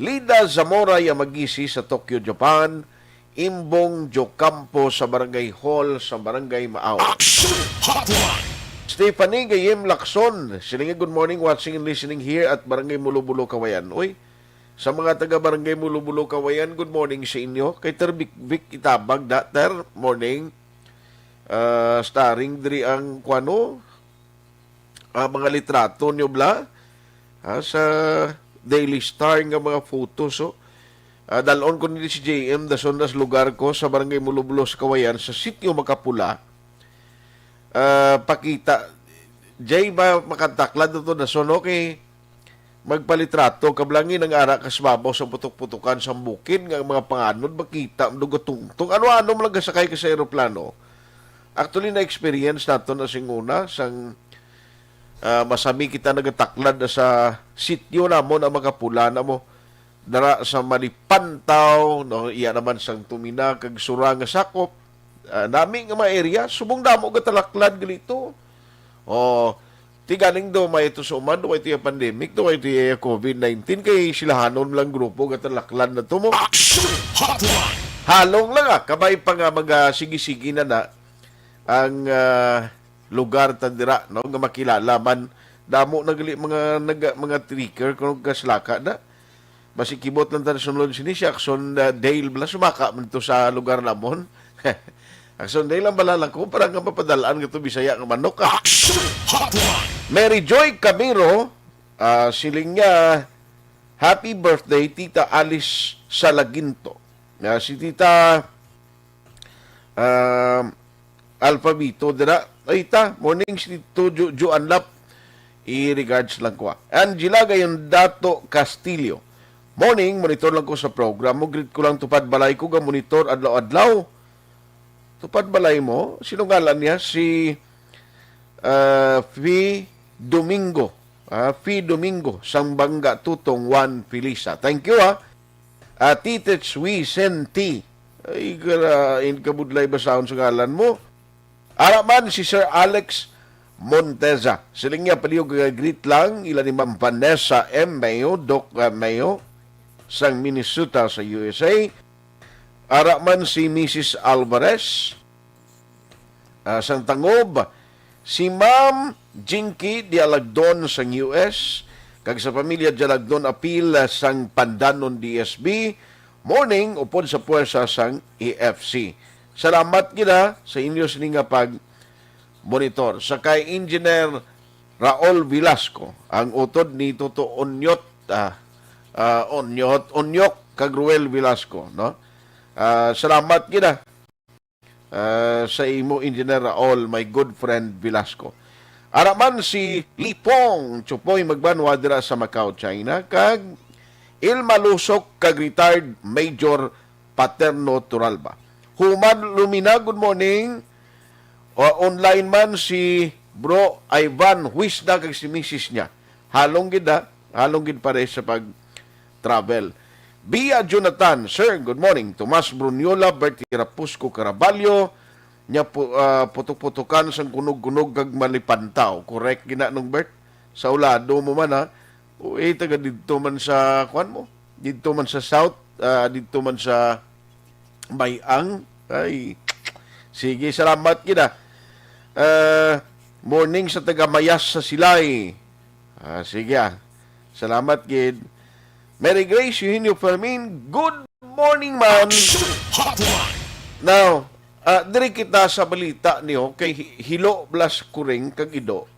Lida Zamora Yamagisi sa Tokyo, Japan. Imbong Jocampo sa Barangay Hall sa Barangay Maaw. Action Hotline. Stephanie Gayem Lacson, siling nga, "Good morning, watching and listening here at Barangay Mulobulo, Kawayan." Uy, sa mga taga Barangay Mulobulo, Kawayan, good morning sa inyo. Kay Ter Vic Vic itabag da, Ter, morning. Ah, starring diri ang kuano, ah, mga litrato nyo bala, ah, sa Daily Star nga mga photos, oh. Ah, dalon ko nila si J M dason sa lugar ko sa Barangay Mulublo sa Kawayan, sa Sitio Makapula. Ah, pakita, Jay, ba, makantaklad to dason, okay? Magpalitrato, kablangi nang ara ka sa babaw sa putok-putukan sa bukid nga ang mga panganod makita, dugatungtong. Ano-ano man lang kasakay ka sa eroplano. Actually, na-experience nato na sing una, sang, ah, masami kita nagataklad na sa sityo namon, ang Makapula na mo. Dara sa Malipantaw, no, iya naman sang Tumina kag Sura nga sakop. Ah, nami nga mga area, subong damo gatalaklad gali to. Oh, ti ganing daw may ito sa uman, daw ito yung pandemic, daw ito yung covid nineteen, kay silahanon lang grupo gatalaklad na to mo. Action Hotline. Halong lang, ah, kabay pa nga mga sige-sige na na ang, ah, lugar ta dira, no, nga makilala man. Damo na gali mga, nag-, mga trekker kung kaslaka na. Basi kibot lang ta sulod sini si Action, ah, Dale bala, sumaka man to sa lugar namon. Action Dale, ang bala lang ko, para nga mapadalaan nga to Bisaya nga manok, ah. Action Hotline. Mary Joy Camiro, ah, siling niya, "Happy birthday, Tita Alice Salaginto." Ah, si Tita, ah, Alphabito dira. Ay ta, morning si Tito Ju-, Ju Anlap. I-regards lang ko, ah. Angela Gayondato Castillo. Morning, monitor lang ko sa program mo. Greet ko lang, tupad balay ko, ga monitor adlaw-adlaw. Tupad balay mo? Sino ngalan niya? Si, ah, Fi Domingo. Ah, Fi Domingo, Sambanga Tutong Juan Felisa. Thank you, ah. Ah, Titits Vicente. Ay, karain kabudlay basahon sa ngalan mo. Ara man si Sir Alex Monteza. Siling niya, palihog nga greet lang, ila ni Ma'am Vanessa M Mayo, Doc, ah, Mayo, sang Minnesota sa U S A. Ara man si Missus Alvarez, ah, sang Tangob, Si Ma'am Jinky Dialagdon sang U S, kag sa pamilya Dialagdon apil sang Pandanon D S B, morning upod sa puwersa sang A F C. Salamat gid, ha, sa inyo sini nga pag-monitor. Sa kay Engineer Raul Velasco, ang utod ni Toto Onyot, ah, ah, Onyot, Onyok, kag Ruel Velasco, no? Ah, salamat gid, ah, ah, sa imo, Engineer Raul, my good friend Velasco. Ara man si Lipong Chupoy Magbanwa dira sa Macau, China, kag Ilma Lusok kag retired Major Paterno Turalba. Human Lumina, good morning. O, online man si Bro Ivan Huisda kag si misis niya. Halong gid, ha? Halong gid pare sa pag-travel. Bia Jonathan, sir, good morning. Tomas Bruniola, Bertie Rapusco Caraballo, nya pu-, ah, putok-putukan sang kunog-kunog kag malipantaw. Correct gina nung Bert. Sa ulado mo man, ha. Uy, taga didto man sa, kuan mo? Didto man sa South, ah, didto man sa Bayang. Ay, sige, salamat gid, ah. Ah, morning sa taga Mayas sa Silay. Ah, sige, ah. Salamat gid. Mary Grace Eugenio Fermin, good morning, ma'am. Action Hotline. Now, ah, diri kita sa balita niyo kay hi-, Hilo Blas Kuring kag Ido.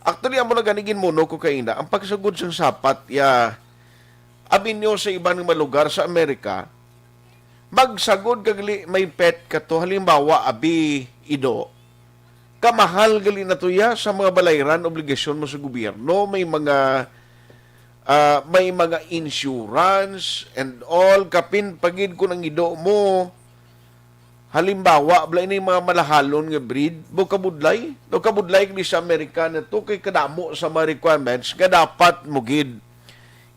Actually, amo na gani ginmuno ko kaina, ang pagsagod sang sapat, ya, abi niyo sa iban nga mga lugar sa Amerika, magsagod ka gali may pet ka to, halimbawa, abi, ido, kamahal gali na to ya sa mga balayran, obligasyon mo sa gobyerno, may mga, ah, may mga insurance and all, kapin pagid kung ang ido mo, halimbawa, bala ini mga malahalon nga breed, daw kabudlay. Daw kabudlay kini sa Amerika na to kay kadamo sa mga requirements nga dapat mo gid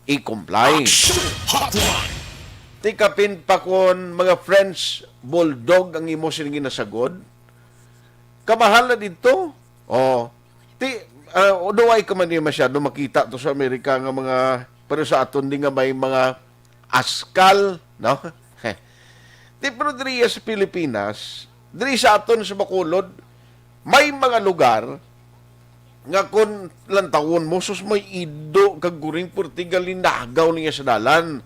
i-comply. Action Hotline. Ti kapin pa kon mga French Bulldog ang imo sini ginasagod, kamahal na didto. Oh. Ti, ah, do ay ka man niya masyado makita to sa Amerika nga mga, pero sa aton di nga may mga askal, no? Ti, pero diri sa Pilipinas, diri sa aton sa Bacolod, may mga lugar nga kung lantawon mo, sus, may ido kag guring purti galinagaw niya sa dalan.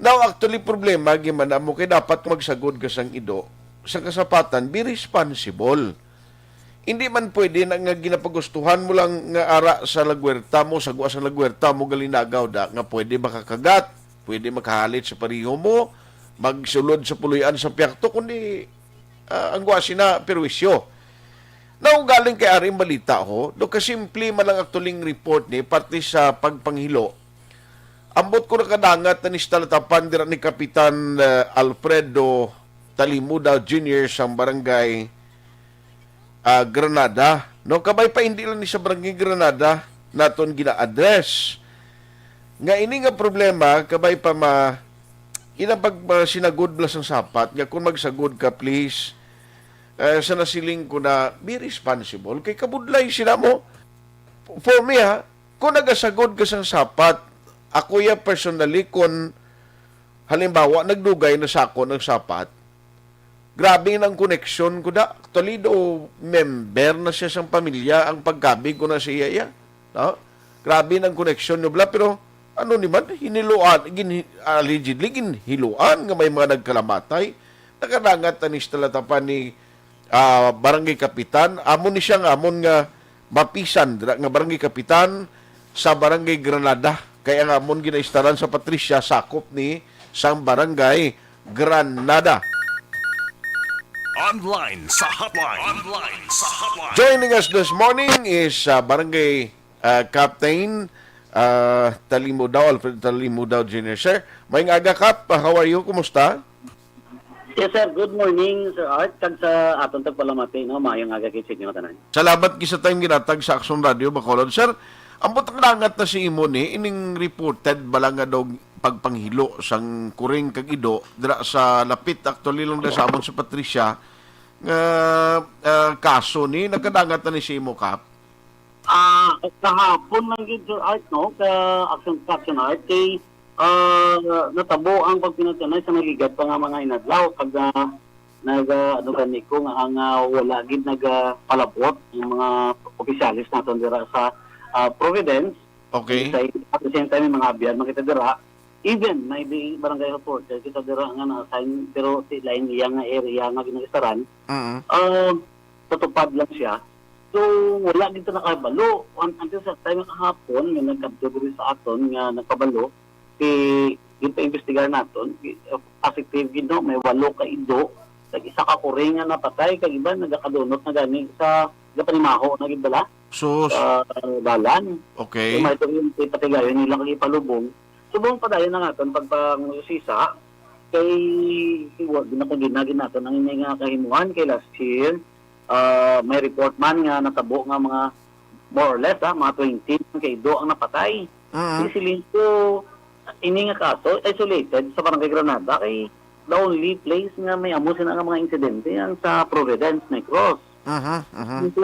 Now, actually, problema, gimana mo kay dapat magsagod ka sang ido, sa kasapatan, be responsible. Hindi man pwede na nga ginapagustuhan mo lang nga ara sa lagwerta mo, sa gwa sa lagwerta mo, galinagaw da, nga pwede makakagat, pwede makahalit sa pariho mo, magsulod sa puloy-an sa piyakto, kundi, ah, ang gwa sina perwisyo. Now, galing kay ari ang balita ho, do kasimple man lang aktuling report ni parte sa pagpanghilo. Ambot ko nakadangat na ni sa talatapan dira ni Kapitan, ah, Alfredo Talimuda Junior sang barangay, ah, Granada. No, kabay pa hindi lang ni sa barangay Granada naton gina-address. Nga ini nga problema, kabay pa ma-, ina pag, ah, sinagod bala sang sapat, nga kung magsagod ka, please, eh, sa nasiling ko na, be responsible. Kay kabudlay sila mo. For me, ha, kung nagasagod ka sang sapat, ako ya personally, kung halimbawa, nagdugay na sa ako ng sapat, grabe na ang koneksyon ko da. Actually, do member na siya sang pamilya, ang pagkabig ko na siya, ya. No? Grabe na ang koneksyon nyo, bla, pero ano ni man, hiniluan, gin-, allegedly, ginhiluan nga may mga nagkalamatay. Nakadangat na ni sa talatapan ni, ah, Barangay Kapitan. Amo ni siya nga amon nga mapisan, dira nga Barangay Kapitan sa Barangay Granada. Kay ang amon ginaistaran sa Patricia, sakop ni sang Barangay Granada. Online sa hotline. Online sa hotline. Joining us this morning is, uh, Barangay, uh, Captain, uh, Talimudaw, Alfred Talimudaw Junior Sir, maayong aga, Kap. Uh, how are you? Kumusta? Yes, sir. Good morning, Sir Art. Kag sa aton tagpalamati, no? Maayong aga kay sa inyo tanan. Salamat gid sa time ginatag sa Aksyon Radio Bacolod. Sir, ang butang langat na si imo ni, ining reported bala nga daw pagpanghilo sang kuring kag ido dira sa lapit, actually lang na sa amon sa Patricia, nga, ah, kaso ni, nakadangat na ni si imo, Kap? Ah, kahapon lang gid, Sir Art, no, ka Action, Action Art, kay, ah, natabo ang pagpinatyanay sa nagigat pa nga mga inadlaw, kag, ah, nag, ah, ano gani ko nga ang, ah, wala gid nagapalabot ang mga opisyalis naton dira sa, ah, Providence. Okay. Sa, at the same time, may mga abyan man kita dira. Even may bi-, barangay reporter kita dira nga na-assign, pero di lain iya nga area nga ginagistaran. Mm. Ah, sa tupad lang siya. So, wala gid ta nakabalo. Un-, until sa time kahapon, may nagkadto diri sa aton nga nagpabalo, si, ginpaimbestigar naton, gi-, positive gid, no? May walo ka ido. Nag-isa ka kuring nga napatay, kag iban nagakadunot na gani sa gapanimaho na gid bala Sus. sa dalan. Okay. So, may ito yung ipatigayon nila kag ipalubong. Subong pa dayon ang aton pagpangusisa kay wa gid na ko ginagin naton ang ini nga kahimuan kay last year, ah, may report man nga natabo nga mga more or less, ah, mga twenty man ka ido ang napatay. Mm. Di siling ko, ini nga kaso isolated sa Barangay Granada kay the only place nga may amo sina nga mga insidente ang sa Providence, Negros. Mhm, mhm. So,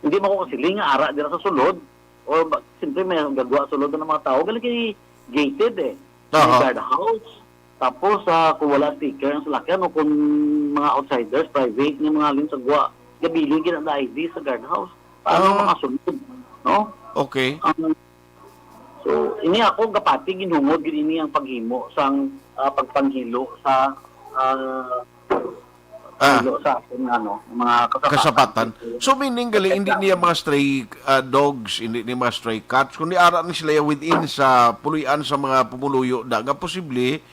hindi mo ko kasiling nga ara dira sa sulod. Or ba, siyempre, may gagwa sulod ng mga tao. Galing kay gated eh. May Aha. guard house. Tapos, ah, kung wala sticker ang salakyan o kung mga outsiders, private nga mga halin sa gwa, gabilin gid ang I D sa guard house. Paano Ah. makasunod? No? Okay. Ang, so, ini ako gapati ginhungod gid ini ang paghimo sang, ah, pagpanghilo sa, ah, Ah. Ilo sa aton nga, ano, mga kasapatan. Kasapatan. So, meaning gali, hindi niya mga stray, ah, dogs, hindi niya mga stray cats, kundi ara ni sila within sa puloy-an sa mga pumuluyo da nga posible,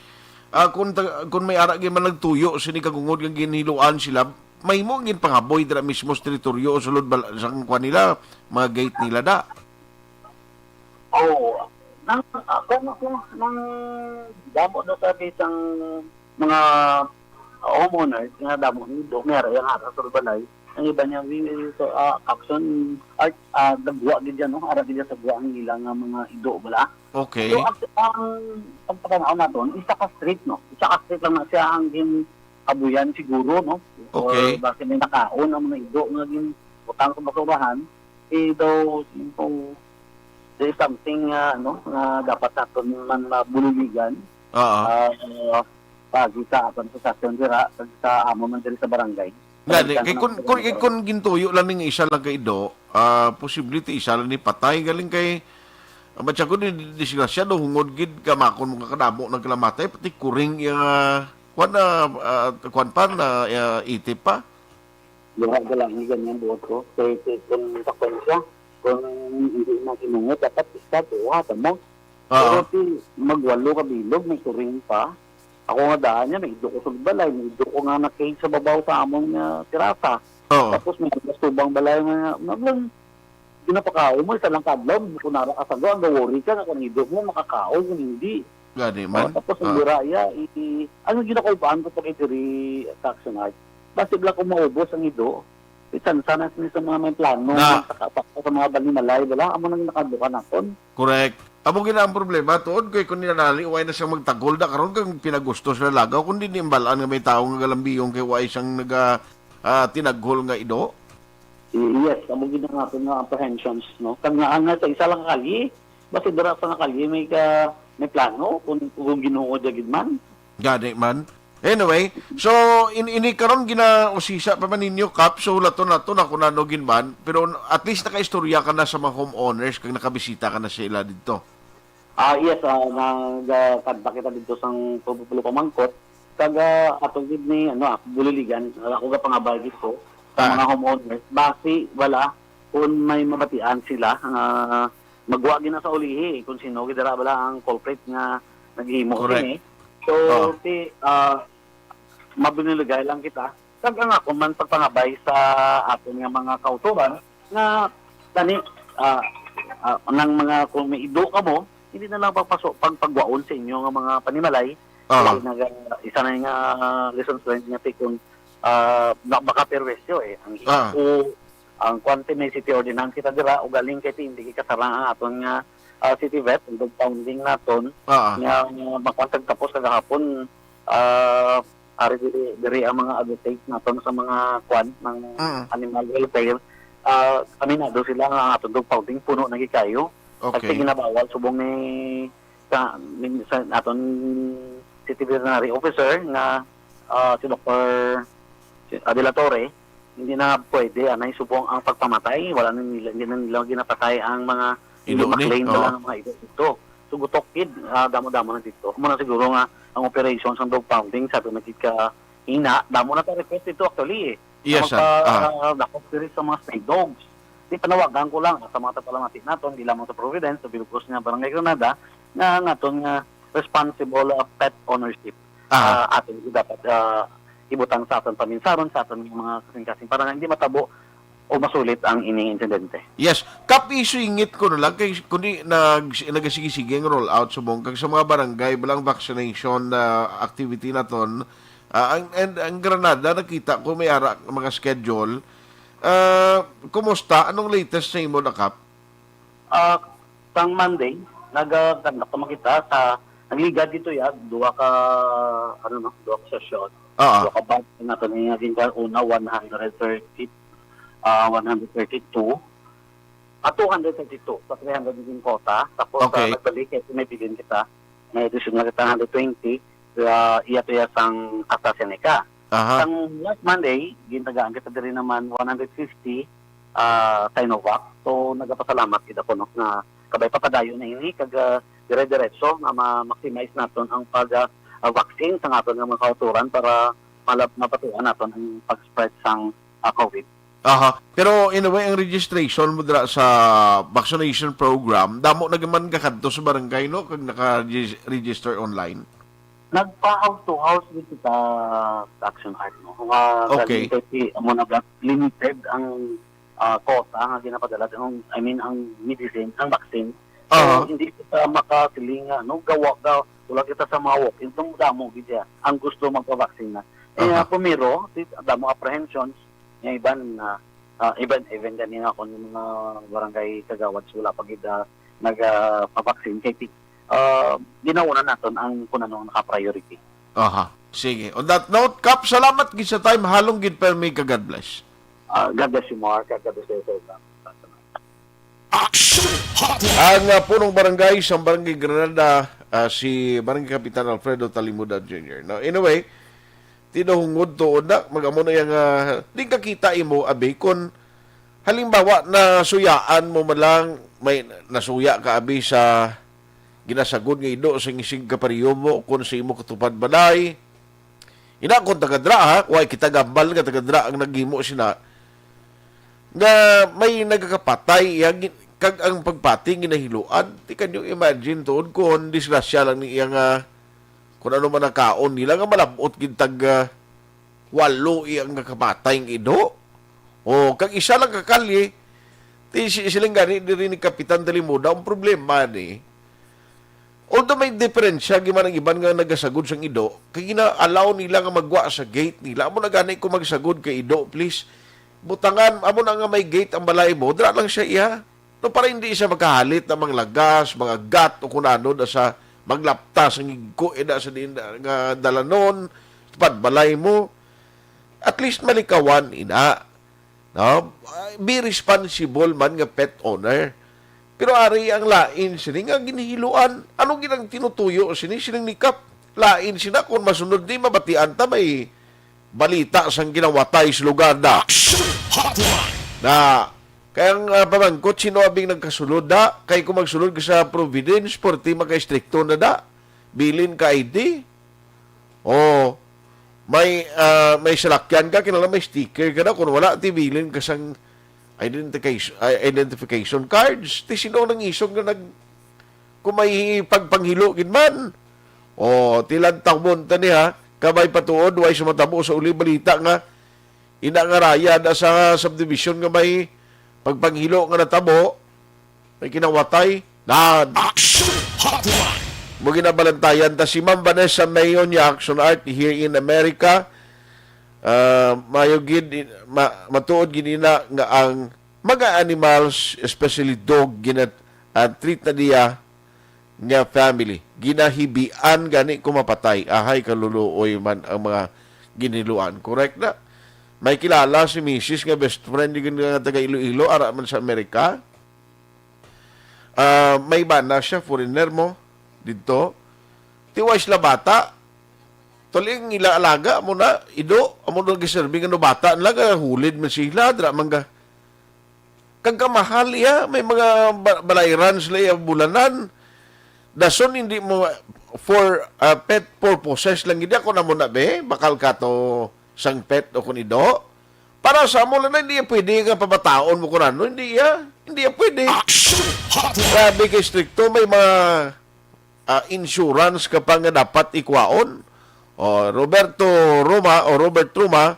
ah, kung ta-, kung may ara gyud man nagtuyo sini kagungod nga ginhiluan sila, mahimo ang ginpangaboy dira mismo sa teritoryo o sulod bal-, sa kuan nila, mga gate nila da. Oo. Nang, ah, kung, kung, nang damo na sa bisang mga homeowners nga damo ni do, may ara yang ara sa balay. Ang iba niya, we, so, ah, action, ay, ah, dagwa gid yan, no? Ara gid yan sa gwa ang ilang nga mga ido, bala. Okay. So, ang, ang pagpatanaw naton, isa ka street, no? Isa ka street lang na siya ang gin-abuyan siguro, no? Or Okay. basi may nakaon ang mga ido nga gin-, butang sa basurahan. Eh, daw, so, there is something, ah, ano, nga dapat naton man mabuliligan. Oo. Ah, pagi sa aton sa sasyon dira, kag sa amo man diri sa barangay. Gani, Sa kay kun, isang kun, kay kun gintuyo lang ning isa lang ka ido, ah, posible ti isa lang ni patay. Galing kay, ah, matsa ko ni disgrasya do, hungod gid kamakon mo kadamo nagkalamatay, pati kuring iya nga, kuwan na, ah, kuwan pa, na, ah, itip pa. Diha galang ni ganyan buot ko. Kay, kay kun sa kwan siya, kun hindi na hinungod, dapat isa, duha, tamo. Oo. Pero ti, magwalo ka bilog, may turing pa. Ako nga daan niya, may ido ko sa balay, may ido ko nga na-cage sa babaw sa amon nga terasa. Oo. Tapos may iba sa tubang balay nga, nga lang, ginapakaon mo, isa lang kadlaw, hindi ko nara kasago, ang gawori ka, nga kung ido mo, makakaon, kung hindi. Gani man. Oh, tapos ang Ah. buraya, i-, ano ginakulbaan ko pag diri sa Action Art? Basig lang kung maubos ang ido, isansa na sini sa mga may plano, Na. sa, sa, sa mga banimalay, wala, amo nang nakaduka naton. Correct. Amo gina ang problema, tuod kay kung ninanali, way na siyang magtagol da, karon kang pinagusto sila lagaw, kung di ni imbalaan nga may tao nga galambiyong kay way siyang naga, ah, tinaghol nga ido. I-, yes, amo gid ang aton nga apprehensions, no? Kag nga, nga sa isa lang ka kalye, basi dira sa nga kalye may ka, may plano kung, kung ginuod na gid man. Gani man. Anyway, so in, ini karon ginausisa pa man ninyo, Kap, so hulaton nato na kung ano gid man, pero at least nakaistorya ka na sa mga homeowners kag nakabisita ka na sa ila didto. Ah, yes, ah, nagkanta kita didto sang pagpupulong pamangkot. Kag, ah, ato gid ni, ano, ako buliligan, ah, ako gapangabay gid ko sa Ah. mga homeowners. Basi, wala, kung may mabatian sila, ah, magwa gid na sa ulihi, kung sino gid dira bala ang culprit nga naghimo Correct. kini. So, Oo. ti, ah, mabuliligay lang kita. Kag ang ako man pagpangabay sa aton nga mga kauturan nga kani, ah, ah, nang mga kung may ido kamo, hindi na lang pagpaso-, pagpagwaon sa inyo nga mga panimalay. Aha. Kay naga-, isa na nga lessons learned nga ti kung, ah, na-, makaperwisyo, eh. Ang Ah. iko, ang kwante may city ordinance kita dira, ugaling kay ti hindi kasarang ang aton nga, ah, city vet, ang dog pounding naton, Ah. nga, nga makuan tag tapos kagahapon, ah, ari diri, diri ang mga advocate naton sa mga kwan ng Mm. animal welfare. Ah, aminado sila nga ang aton dog pounding puno na gikayo. Okay. Kasi ginabawal subong ni sa, ni, sa aton city veterinary officer nga ah, si Doktor si, ah, De La Torre, hindi na pwede, anay, subong ang pagpamatay. Wala na nila, hindi na nila ginapatay ang mga hindi Ido ni? maklaim na Oo. lang ang mga ido dito. So, gutok gid, ah, damo-damo na dito. Muna siguro nga ang operation sa dog pounding, sabi na gid ka ina, damo na ta request dito actually eh. Yes, sir. Magpa, Ah. ah, dakop diri sa mga stray dogs. Di panawagan ko lang sa mga tapalamati naton, di lamang sa Providence, sa Bilugos nga Barangay Granada, nga ang aton nga responsible, ah, pet ownership. Ah. Ah, aton dapat, ah, ibutang sa aton paminsaron, sa aton mga kasing-kasing para nga hindi matabo o masulit ang ining insidente. Yes. Kap, isingit ko na lang kay kundi nag-, nagasige-sige ang rollout sa bungkag sa mga barangay, balang vaccination na activity naton. Ah, ang, and ang Granada, nakita ko may ara mga schedule. Ah, kumusta? Anong latest sa imo na, Kap? Ah, sang Monday, nag-, ah, conduct naman kita sa, nagligad dito ya, duha ka, ano, no, duha ka session. Ah. Duha ka batch nato ni, naging ka una, one hundred thirty, ah, one hundred thirty-two, ah, two hundred thirty-two, sa three hundred naging quota. Tapos, ah, Okay. nagbalik, kaya may bilin kita, may additional kita hundred twenty, ah, iya to ya sang AstraZeneca. Aha. Sang last Monday, gintagaan kita diri naman one hundred fifty, ah, Sinovac. So, nagapasalamat gid ako, no, nga kabay papadayon na ini, kag, ah, dire-diretso nga ma-maximize naton ang pag, ah, ah, vaccine sa aton nga mga kauturan para malab-, mapatuan naton ang pag-spread sang, ah, COVID. Aha. Pero in a way, ang registration mo dira sa vaccination program, damo na man ka kadto sa barangay, no, kag naka-regis-, register online? Nagpa-house to house din kita sa Action Art, no? Nga Okay. galing kay si, amo na ba, limited ang, ah, quota nga ginapadala, ang, I mean, ang medicine, ang vaccine. So, Aha. hindi kita makasiling nga, no? Gawa, ga-, wala kita sa mga walk-in. Itong damo, gid siya, ang gusto magpa-vaccine na. Eh, Aha. ah, pumiro, si, damo apprehensions, nga iban, ah, ah, even, even gani nga akong mga barangay kagawad, wala pa gid, ah, nag, ah, pa-vaccine. Kay, ah, ginauna naton ang kung ano ang naka-priority. Aha. Sige. On that note, Kap, salamat gid sa time. Halong gid permi ka. God bless. Ah, God bless you, Mark. God bless you, sir. Action Hotline. Ang, ah, punong barangay sa Barangay Granada, ah, si Barangay Kapitan Alfredo Talimuda Junior. Now, anyway, tinahungod tuod na, mag-amo na yang, ah, di ka kita imo, abi, kung halimbawa, nasuyaan mo man lang, may nasuya ka, abi, sa ginasagod nga ido sa isig kapariyo mo, kung sa imo katupad balay. Ina, kung taga-dra, ha, way kita gambal nga taga-dra ang naghimo sina, nga may nagakapatay, iya gin-, kag ang pagpati ginahiluan. Ti, can you imagine, tuod, kung disgrasya lang ni iya nga, kung ano man ang kaon nila, nga malabot gid tag, ah, walo iya nga kapatay nga ido? O, kag isa lang ka kalye, ti, si-, siling gani diri ni Kapitan Talimuda, ang problema ni, although may diferensya, giman ang iban nga nagasagod sang ido, kay gina-allow nila nga magwa sa gate nila. Amo na gani kung magsagod ka ido, please. Butangan, amo na nga may gate ang balay mo, dira lang siya iya. No, para hindi siya makahalit na mga lagas, mga gat, o kung ano, na sa maglapta sa ngigko, eh, na sa diin na nga dalanon, pad balay mo. At least malikawan, ina. No? Ah, be responsible man nga pet owner. Pero ari ang lain sini nga ginihiluan. Ano gid ang tinutuyo sini? Sining ni Kap, lain sina kung masunod ni mabatian ta may balita sang ginawatay sa lugar na. Action Hotline. Na, kay ang, ah, pamangkot, sino abing nagkasulod da? Kay kung magsulod ka sa Providence, porti maka-estrikto na da. Bilin ka I D. O, may, ah, may salakyan ka, kinahanglan may sticker ka na. Kung wala, ti bilin ka sang identification, ah, identification cards. Ti sino ang nangisog nga nag-, kung may pagpanghilo gid man? O, ti lantawon ta ni, ha. Kabay patuod, way sumatabo sa uli balita nga ina nga raya da sa subdivision nga may pagpanghilo nga natabo, may kinawatay. Nan. Action Hotline. Mo ginabalantayan ta si Ma'am Vanessa Mayon, Action Art here in America. Ah, mayo gid, ma-, matuod gid ina nga ang mga animals, especially dog, gina-, ah, treat na niya nga family. Ginahibian gani kung mapatay. Ahay, kaluluoy man ang mga giniluan. Correct na. May kilala si misis nga best friend ni nga taga Iloilo, ara man sa Amerika. Ah, may bana siya, foreigner mo, dito. Ti way sila bata. Tuling ila alaga mo na, ido, amo na giserbi nga no bata nila, hulid man sila, dra man ga. Kag kamahal iya, may mga ba-, balayran sila iya bulanan. Dason hindi mo, for, ah, pet purposes lang gid ako na mo na, be, bakal ka to sang pet o kun ido. Para sa amo lang na, hindi iya pwede nga pamataon mo kun ano, hindi iya, hindi iya pwede. Action Hotline. Grabe kay stricto, may mga ah, insurance ka pa nga dapat ikwaon. O, Roberto Roma, o Robert Roma,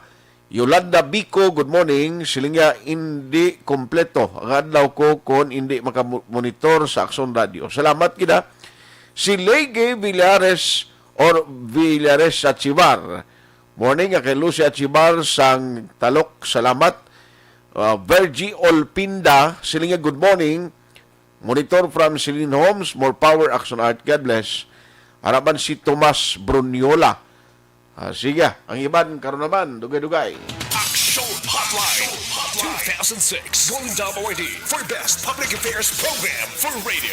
Yolanda Bico, good morning. Siling niya, hindi kompleto ang adlaw ko kon hindi makamonitor sa Aksyon Radio. Salamat gid, ha. Si Lege Villares or Villares Achivar. Morning, kay Lucy Achivar sang Talok. Salamat. Ah, Virgie Olpinda, siling niya, good morning. Monitor from Celine Homes, more power, Action Art, God bless. Ara man si Tomas Bruniola. Ah, sige, ang iban, karon naman, dugay-dugay. Action Hotline, two thousand six Golden Dome Awardee for Best Public Affairs Program for Radio.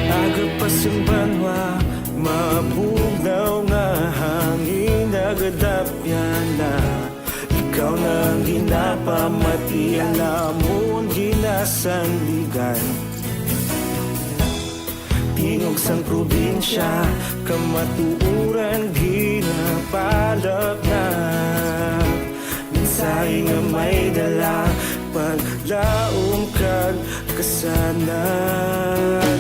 Aga pa sang banwa, mabugnaw nga hangin, nagadapyan na. Ikaw na ang ginapamati, ang amon ginasandigan. Tingog sang probinsya, kamatuoran ginapalapnag. Mensahe nga may dala, paglaom kag kasanag.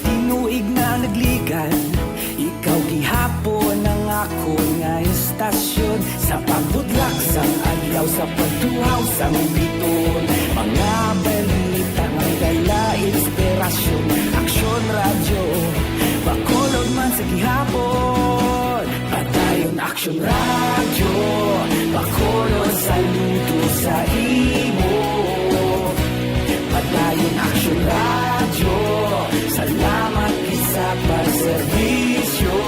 Tinuig na nagligan, ikaw gihapon ang akon nga istasyon. Sa pagbudlak sang adlaw, sa pagtuhaw sang bituon, mga balita nga may dala inspirasyon. Aksyon Radyo, Bacolod man sa gihapon. Padayon Aksyon Radyo, Bacolod, saludo sa imo. Padayon Aksyon Radyo, salamat gid sa pagserbisyo.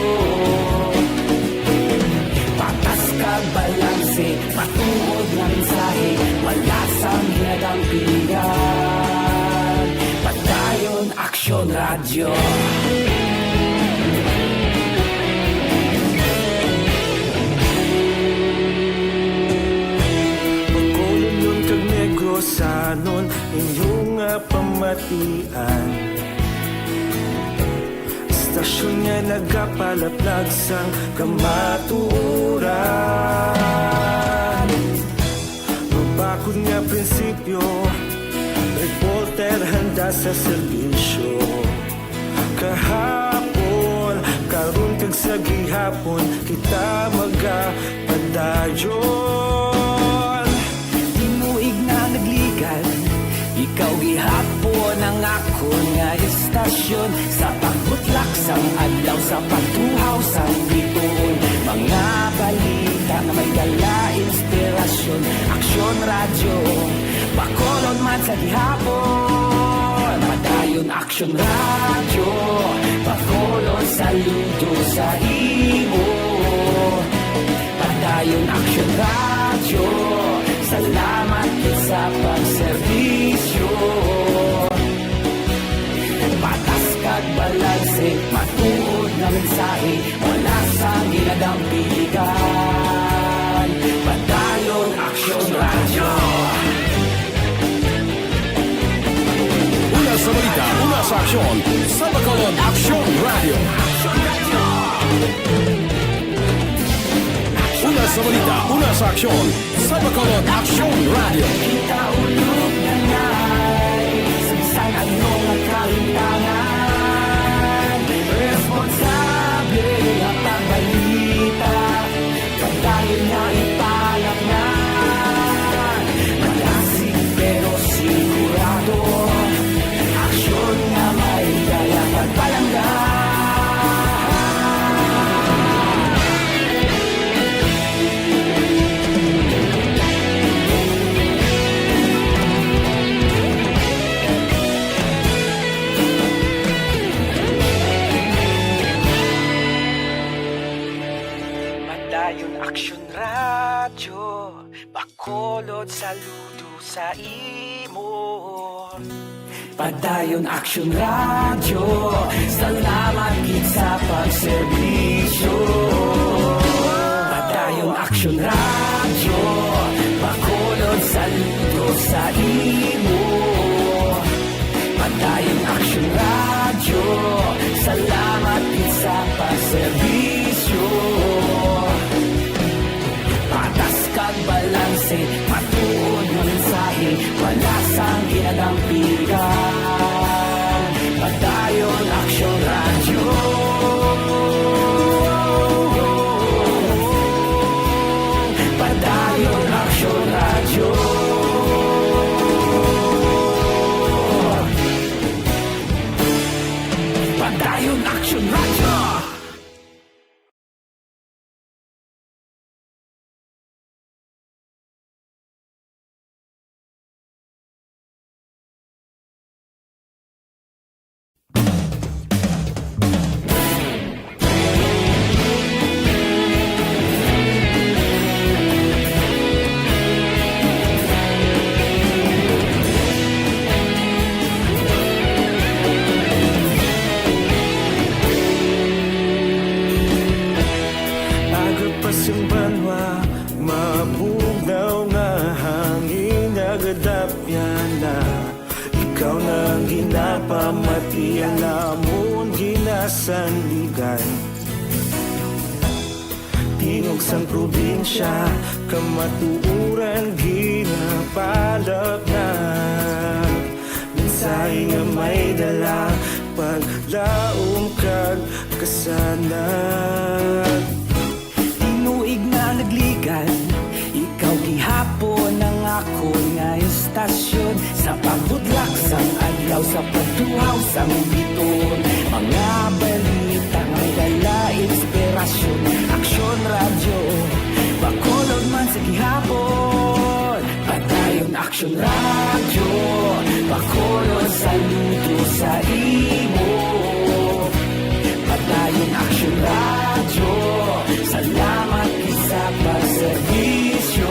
Patas kag balanse, matuod nga mensahe, wala sang ginadampigan. Padayon Aksyon Radyo. Bacolodnon kag Negrosanon, inyo nga pamatian. Istasyon nga nagapalaplag sang kamatuoran. Mabakod nga prinsipyo, reporter handa sa serbisyo. Kahapon, karon kag sa gihapon, kita magapadayon. Tinuig na nagligan, ikaw gihapon ang akon nga istasyon. Sa pagbutlak sang adlaw, sa pagtuhaw sang bituon, mga balita nga may dala inspirasyon. Aksyon Radyo, Bacolod man sa gihapon. Padayon Aksyon Radyo, Bacolod, saludo sa imo. Padayon Aksyon Radyo, salamat gid sa pagserbisyo. Patas kag balanse, matuod nga mensahe, wala sang ginadampigan. Padayon Aksyon Radyo. Una sa balita, una sa aksyon, sa Bacolod Aksyon Radyo. Una sa balita, una sa aksyon, sa Bacolod Aksyon Radyo. Kita ulog na ngay, sa bisan ano nga kalimtangan, responsable nga pagbalita. Padayon nga ipalapngan, malasig pero sigurado. Aksyon nga may dala pagpalangga. Bacolod, saludo sa imo. Padayon Aksyon Radyo, salamat gid sa pagserbisyo. Padayon Aksyon Radyo, Bacolod, saludo sa imo. Padayon Aksyon Radyo, salamat gid sa pagserbisyo. Patas kag balanse, matuod nga mensahe, wala sang ginadampigan. Padayon Aksyon Radyo. Padayon Aksyon Radyo. Padayon Aksyon Radyo. Aga pa sing banwa, mabugnaw nga hangin, nagadapyan na. Ikaw na ang ginapamati, ang amon ginasandigan. Tingog sang probinsya, kamatuoran ginapalapnag. Mensahe nga may dala, paglaom kag kasanag. Tinuig nga nagligan, ikaw gihapon ang akon nga istasyon. Sa pagbutlak sang adlaw, sa pagtuhaw sang biton, mga balita nga may dala inspirasyon. Aksyon Radyo, Bacolod man sa gihapon. Padayon Aksyon Radyo, Bacolod, saludo sa imo. Padayon Aksyon Radyo, salamat gid sa pagserbisyo.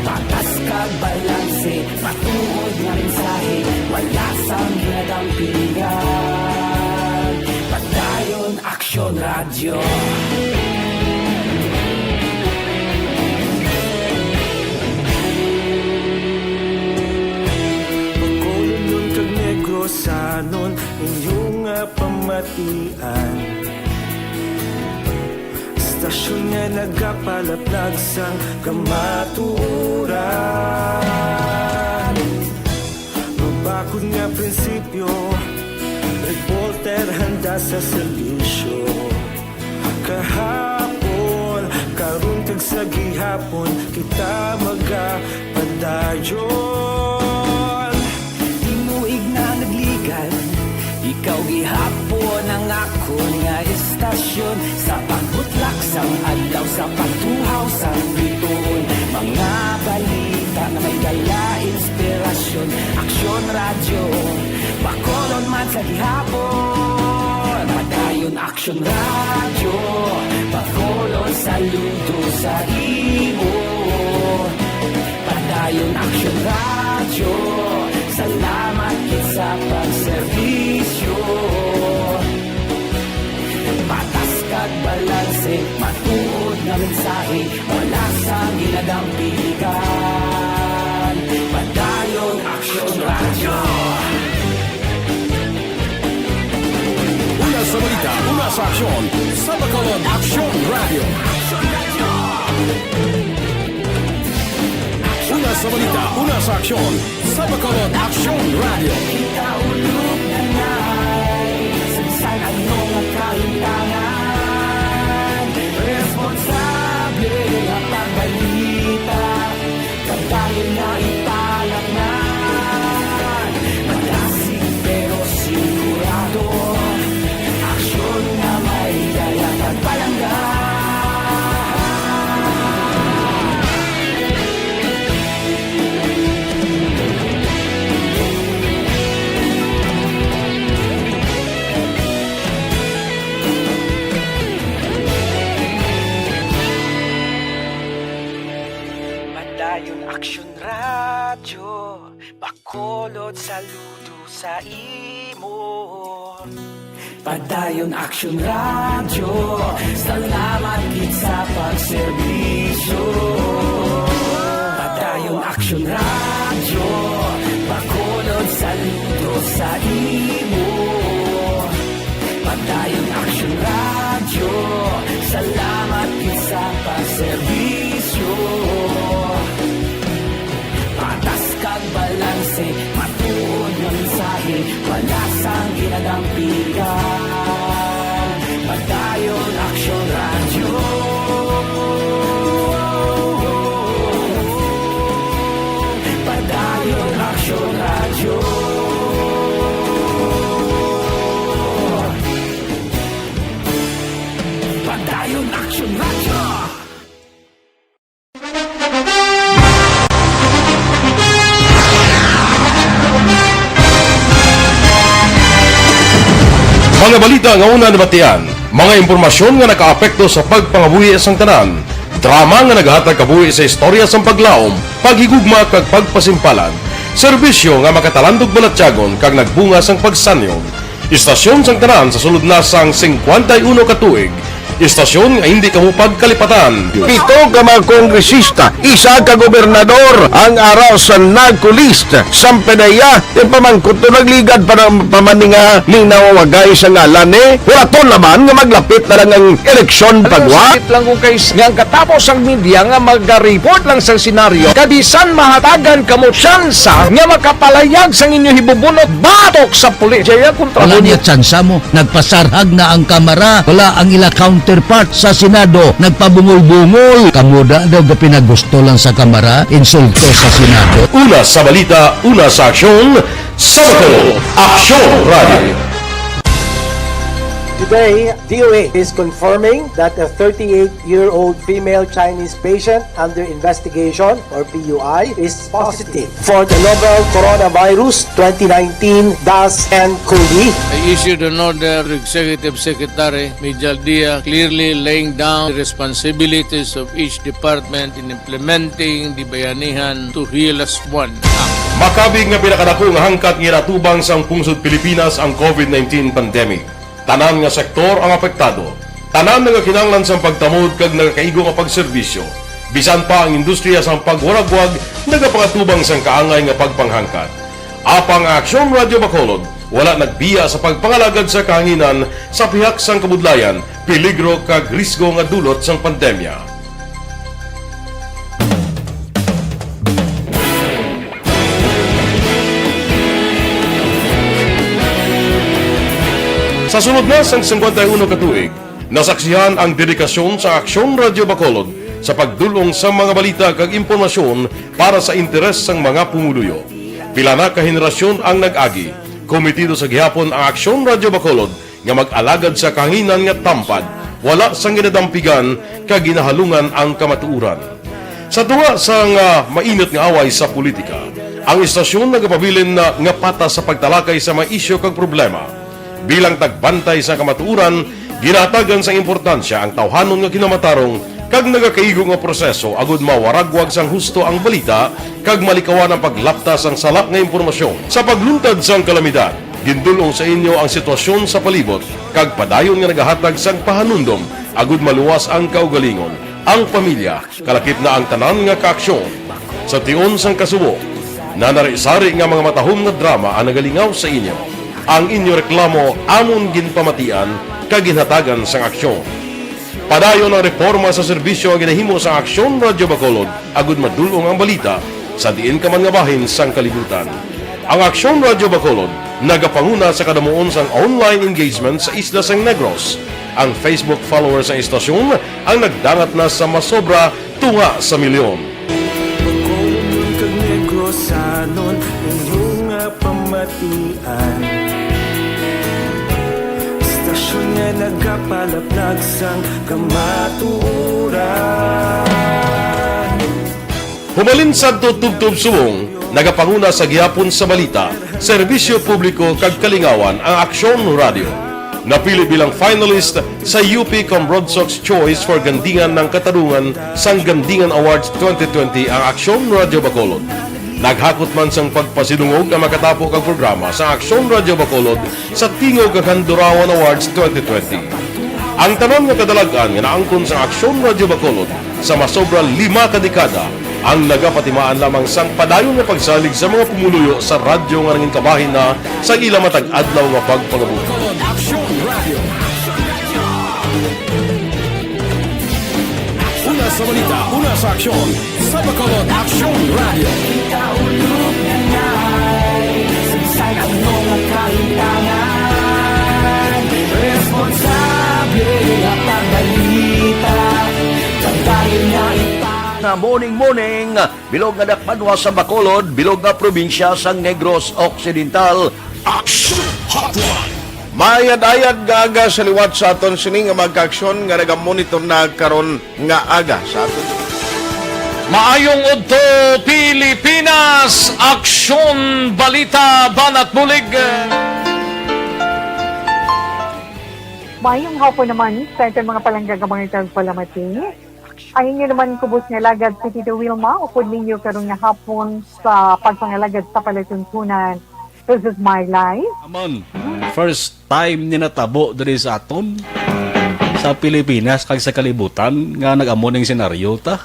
Patas kag balanse, matuod nga mensahe, wala sang ginadampigan. Padayon Aksyon Radyo. Bacolodnon kag Negrosanon, inyo nga pamatian. Istasyon nga nagapalaplag sang kamatuoran. Mabakod nga prinsipyo, reporter handa sa serbisyo. Kahapon, karon kag sa gihapon, kita magapadayon. Tinuig nga nagligan, ikaw gihapon ang akon nga istasyon. Sa pagbutlak sang adlaw, sa pagtuhaw sang bituon, mga balita nga may dala inspirasyon. Aksyon Radyo, Bacolod man sa gihapon. Padayon Aksyon Radyo, Bacolod, saludo sa imo. Padayon Aksyon Radyo, salamat gid sa pagserbisyo. Patas kag balanse, matuod nga mensahe, wala sang ginadampigan. Padayon Aksyon Radyo. Una sa balita, una sa aksyon, sa Bacolod Aksyon Radyo. Una sa balita, una sa aksyon, sa Bacolod Aksyon Radyo. Kita ulog na nai, sa bisan ano nga kalimtangan, responsable nga pagbalita, kabahin na ipalaknan. Madasig pero sigurado, aksyon nga may dala kag palangga. sa imo. Padayon Aksyon Radyo, salamat gid sa pagserbisyo. Padayon Aksyon Radyo, Bacolod, saludo sa imo. Padayon Aksyon Radyo, salamat gid sa pagserbisyo. Patas kag balanse, matuod nga mensahe, wala sang ginadampigan. Padayon Aksyon Radyo. Padayon Aksyon Radyo. Padayon Aksyon Radyo. Mga balita nga una nabatian, mga impormasyon nga nakaapekto sa pagpangabuhi sang tanan, drama nga nagahatag kabuhi sa istorya sang paglaom, paghigugma kag pagpasimpalan, serbisyo nga makatalandog balatyagon kag nagbunga sang pagsanyog. Istasyon sang tanan sa sulod na sang singkwenta y uno ka tuig. Istasyon nga hindi kamo pagkalipatan. Pito ka mga kongresista, isa ka gobernador ang ara sa NAGCO list. Sampanaya, ipamangkot to nagligad pa ng pamaninga ni nawawagay sa ngalan ni. Wala to naman nga maglapit na lang ang eleksyon pagwa. Sakit lang kung kay nga ang katapos ang media nga magariport lang sa senaryo. Kabisan mahatagan kamo tsansa nga makapalayag sang inyo hibubunot batok sa pulis. Jaya kontra Wala mo niya tsansa mo. Nagpasarhag na ang kamara. Wala ang ila counterpart sa Senado. Nagpabungol-bungol. Kamo da daw gapinagusto lang sa kamara. Insulto sa Senado. Una sa balita, una sa aksyon, sa Bacolod, Aksyon Radio. Today, D O A is confirming that a thirty-eight-year-old female Chinese patient under investigation, or P U I, is positive for the novel coronavirus twenty nineteen dash N cov. I issued an order to Executive Secretary Mijal Dia, clearly laying down the responsibilities of each department in implementing the Bayanihan to Heal Us One Act. Makabig nga pinakadako nga hangkat nga ginatubang sang pungsod Pilipinas ang covid nineteen pandemic. Tanan nga sektor ang apektado. Tanan nagakinahanglan sang pagtamod kag nagakaigo nga pagserbisyo. Bisan pa ang industriya sang pagwaragwag nagapangatubang sang kaangay nga pagpanghangkat. Apang ang Aksyon Radio Bacolod wala nagbiya sa pagpangalagad sa kahanginan sa pihak sang kabudlayan, peligro kag risgo nga dulot sang pandemya. Sa sulod na sang singkwenta y uno ka tuig, nasaksihan ang dedikasyon sa Aksyon Radio Bacolod sa pagdul-ong sa mga balita kag impormasyon para sa interes sang mga pumuluyo. Pila na ka henerasyon ang nag-agi. Komitido sa gihapon ang Aksyon Radio Bacolod nga mag-alagad sa kahanginan nga tampad, wala sang ginadampigan kag ginahalungan ang kamatuoran. Sa tunga sang, ah, mainit nga away sa politika, ang istasyon nagapabilin na nga patas sa pagtalakay sa mga isyu kag problema. Bilang tagbantay sa kamatuoran, ginahatagan sang importansya ang tawhanon nga kinamatarong kag nagakaigo nga proseso agud mawaragwag sang husto ang balita kag malikawan ang paglapta sang sala nga impormasyon. Sa pagluntad sang kalamidad, gindul-ong sa inyo ang sitwasyon sa palibot kag padayon nga nagahatag sang pahanumdom agud maluwas ang kaugalingon, ang pamilya, kalakip na ang tanan nga kaaksyon. Sa tion sang kasubo, nanari-sari nga mga matahom nga drama ang nagalingaw sa inyo. Ang inyo reklamo amon ginpamatian kag ginhatagan sang aksyon. Padayon ang reporma sa serbisyo nga ginahimo sa Aksyon Radio Bacolod agud madul-ong ang balita sa diin ka man nga bahin sang kalibutan. Ang Aksyon Radio Bacolod nagapanguna sa kadamuon sang online engagement sa isla sang Negros. Ang Facebook followers sang istasyon ang nagdangat na sa masobra tunga sa milyon. Bacolod kag Negrosanon, inyo nga pamatian. Istasyon nga nagapalaplag sang kamatuoran. Humalin sadto tubtob subong, nagapanguna sa gihapon sa balita, serbisyo publiko kag kalingawan ang Aksyon Radio. Napili bilang finalist sa U P Cambrodsoc's Choice for Gandingan ng Katarungan sang Gandingan Awards twenty twenty ang Aksyon Radio Bacolod. Naghakot man sang pagpasidungog ang makatapo kag programa sa Aksyon Radyo Bacolod sa Tingog kag Handurawan Awards twenty twenty. Ang tanan nga kadalag-an nga naangkon sa Aksyon Radyo Bacolod sa masobra lima ka dekada ang nagapatimaan lamang sang padayon nga pagsalig sa mga pumuluyo sa radyo nga nangin kabahin na sa ila matag adlaw nga pagpangabuhi. Una sa balita, una sa aksyon, sa Bacolod Aksyon Radio. Responsable at pagbalita, kag dahil nga ita- Na morning, morning, bilog nga dakpanwa sa Bacolod, bilog nga probinsya sang Negros Occidental. Action Hotline. Mayad-ayad nga aga sa liwat sa aton sini nga mga kaaksyon nga nagamonitor na karon nga aga sa aton. Maayong udto, Pilipinas! Aksyon, balita, banat bulig. Maayong hapon naman sa aton mga palangga nga mga tagpalamati. Ang inyo naman kubos nga alagad si Tito Wilma, upod ninyo karon nga hapon sa pagpangalagad sa palatuntunan. This is my life. Amon, first time ni natabo diri sa aton, sa Pilipinas, kag sa kalibutan, nga nag-amo ning senaryo ta.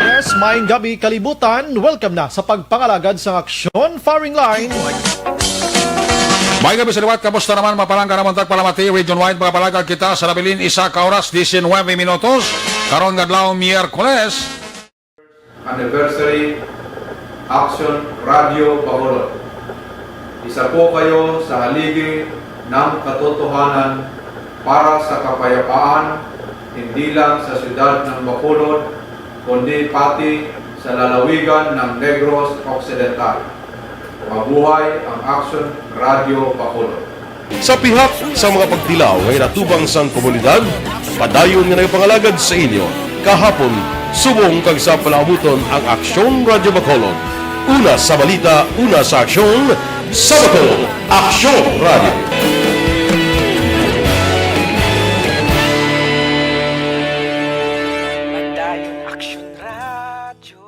Yes, maayong gabi, kalibutan. Welcome na sa pagpangalagad sang Aksyon Firing Line. May gabi sa liwat, kamusta naman, mga palangga namon tagpalamati? Region wide, mga palangga, kita sa nabilin, isa ka oras, diecinuebe minutos. Karon nga adlaw, Miyerkules. Anniversary Action Radio Bacolod. Isa po kayo sa haligi ng katotohanan para sa kapayapaan, hindi lang sa siyudad ng Bacolod, kundi pati sa lalawigan ng Negros Occidental. Mabuhay ang Action Radio Bacolod. Sa pihak sa mga pagtilaw nga inatubang sang komunidad, padayon nga nagapangalagad sa inyo kahapon, subong kag sa palaabuton ang Aksyon Radyo Bacolod. Una sa balita, una sa aksyon, sa Bacolod, Aksyon Radyo. Padayon Aksyon Radyo.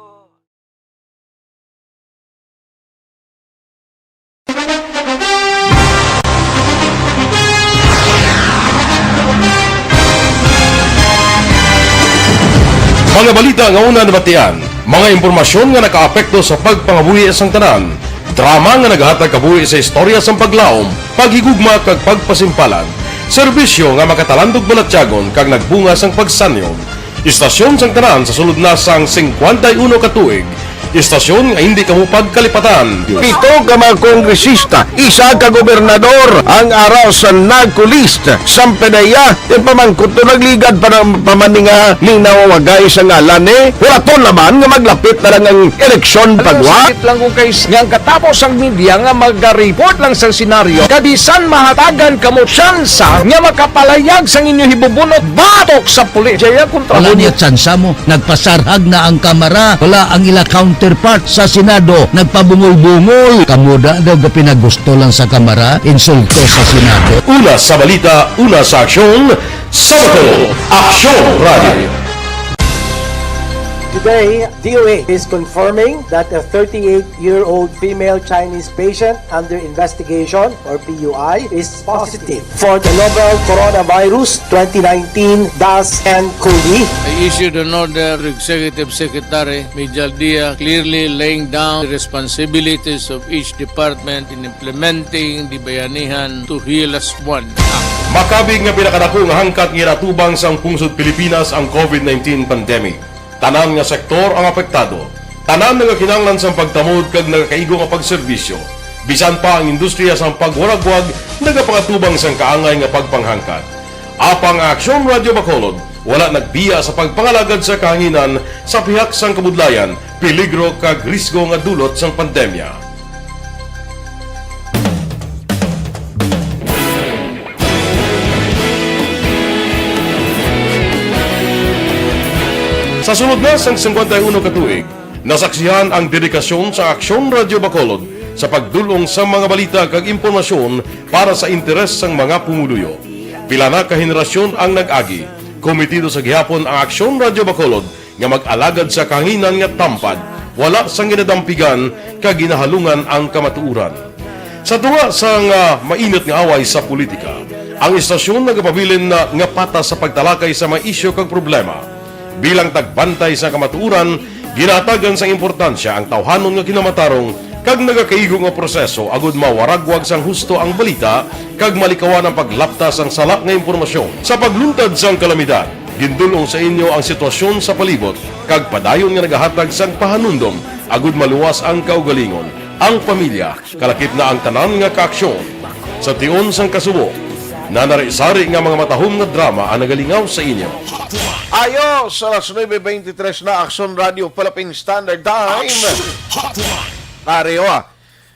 Mga balita nga una nabatian, mga impormasyon nga nakaapekto sa pagpangabuhi sang tanan, drama nga nagahatag kabuhi sa istorya sang paglaom, paghigugma kag pagpasimpalan, serbisyo nga makatalandog balatyagon kag nagbunga sang pagsanyon. Istasyon sang tanan sa sulod na sang singkwenta y uno ka tuig. Istasyon nga hindi kamo pagkalipatan. Pito ka mga kongresista, isa ka gobernador ang ara sa NAGCO list. Sang PDEA, ipamangkot to, nagligad pa na, pa man ni nga ning nawawagay sa ngalan ni. Wala to naman nga maglapit na lang ang eleksyon pagwa. Sakit lang kung kay nga ang katapos ang media nga maga-report lang sang senaryo, kabisan mahatagan kamo tsansa nga makapalayag sang inyo hibubunot batok sa pulis. Jaya kontra Wala mo. Niya tsansa mo. Nagpasarhag na ang Kamara. Wala ang ila counterpart sa Senado. Nagpabungol-bungol. Kamo da daw ga pinagusto lang sa Kamara. Insulto sa Senado. Una sa balita, una sa aksyon, sa Bacolod, Aksyon Radio. Today, D O H is confirming that a thirty-eight-year-old female Chinese patient under investigation, or P U I, is positive for the novel Coronavirus twenty nineteen dash N COVID. I issued an order to Executive Secretary Major Dia, clearly laying down the responsibilities of each department in implementing the Bayanihan to Heal Us One Act. Makabig nga pinakadako nga hangkat nga ginatubang sang pungsod Pilipinas ang COVID nineteen pandemic. Tanan nga sektor ang apektado. Tanan nagakinahanglan sang pagtamod kag nagakaigo nga pagserbisyo. Bisan pa ang industriya sang pagwaragwag nagapangatubang sang kaangay nga pagpanghangkat. Apang ang Aksyon Radyo Bacolod wala nagbiya sa pagpangalagad sa kahanginan sa pihak sang kabudlayan, peligro kag risgo nga dulot sang pandemya. Sa sulod na sang singkwenta y uno ka tuig, nasaksihan ang dedikasyon sa Aksyon Radyo Bacolod sa pagdul-ong sa mga balita kag impormasyon para sa interes sang mga pumuluyo. Pila na ka henerasyon ang nag-agi. Kometido sa gihapon ang Aksyon Radyo Bacolod nga mag-alagad sa kahanginan nga tampad, wala sang ginadampigan kag ginahalungan ang kamatuoran. Sa tunga sang, ah, mainit nga away sa politika, ang istasyon nagapabilin na nga patas sa pagtalakay sa mga isyu kag problema. Bilang tagbantay sa kamatuoran, ginahatagan sang importansya ang tawhanon nga kinamatarong kag nagakaigo nga proseso agud mawaragwag sang husto ang balita kag malikawan ang paglapta sang sala nga impormasyon. Sa pagluntad sang kalamidad, gindul-ong sa inyo ang sitwasyon sa palibot kag padayon nga nagahatag sang pahanumdom agud maluwas ang kaugalingon, ang pamilya, kalakip na ang tanan nga kaaksyon. Sa tion sang kasubo, nanari-sari nga mga matahom nga drama ang nagalingaw sa inyo. Ayo, sa alas nuebe veintitrés na, Aksyon Radio Philippine Standard Time. Action Hotline. Pareho, ah.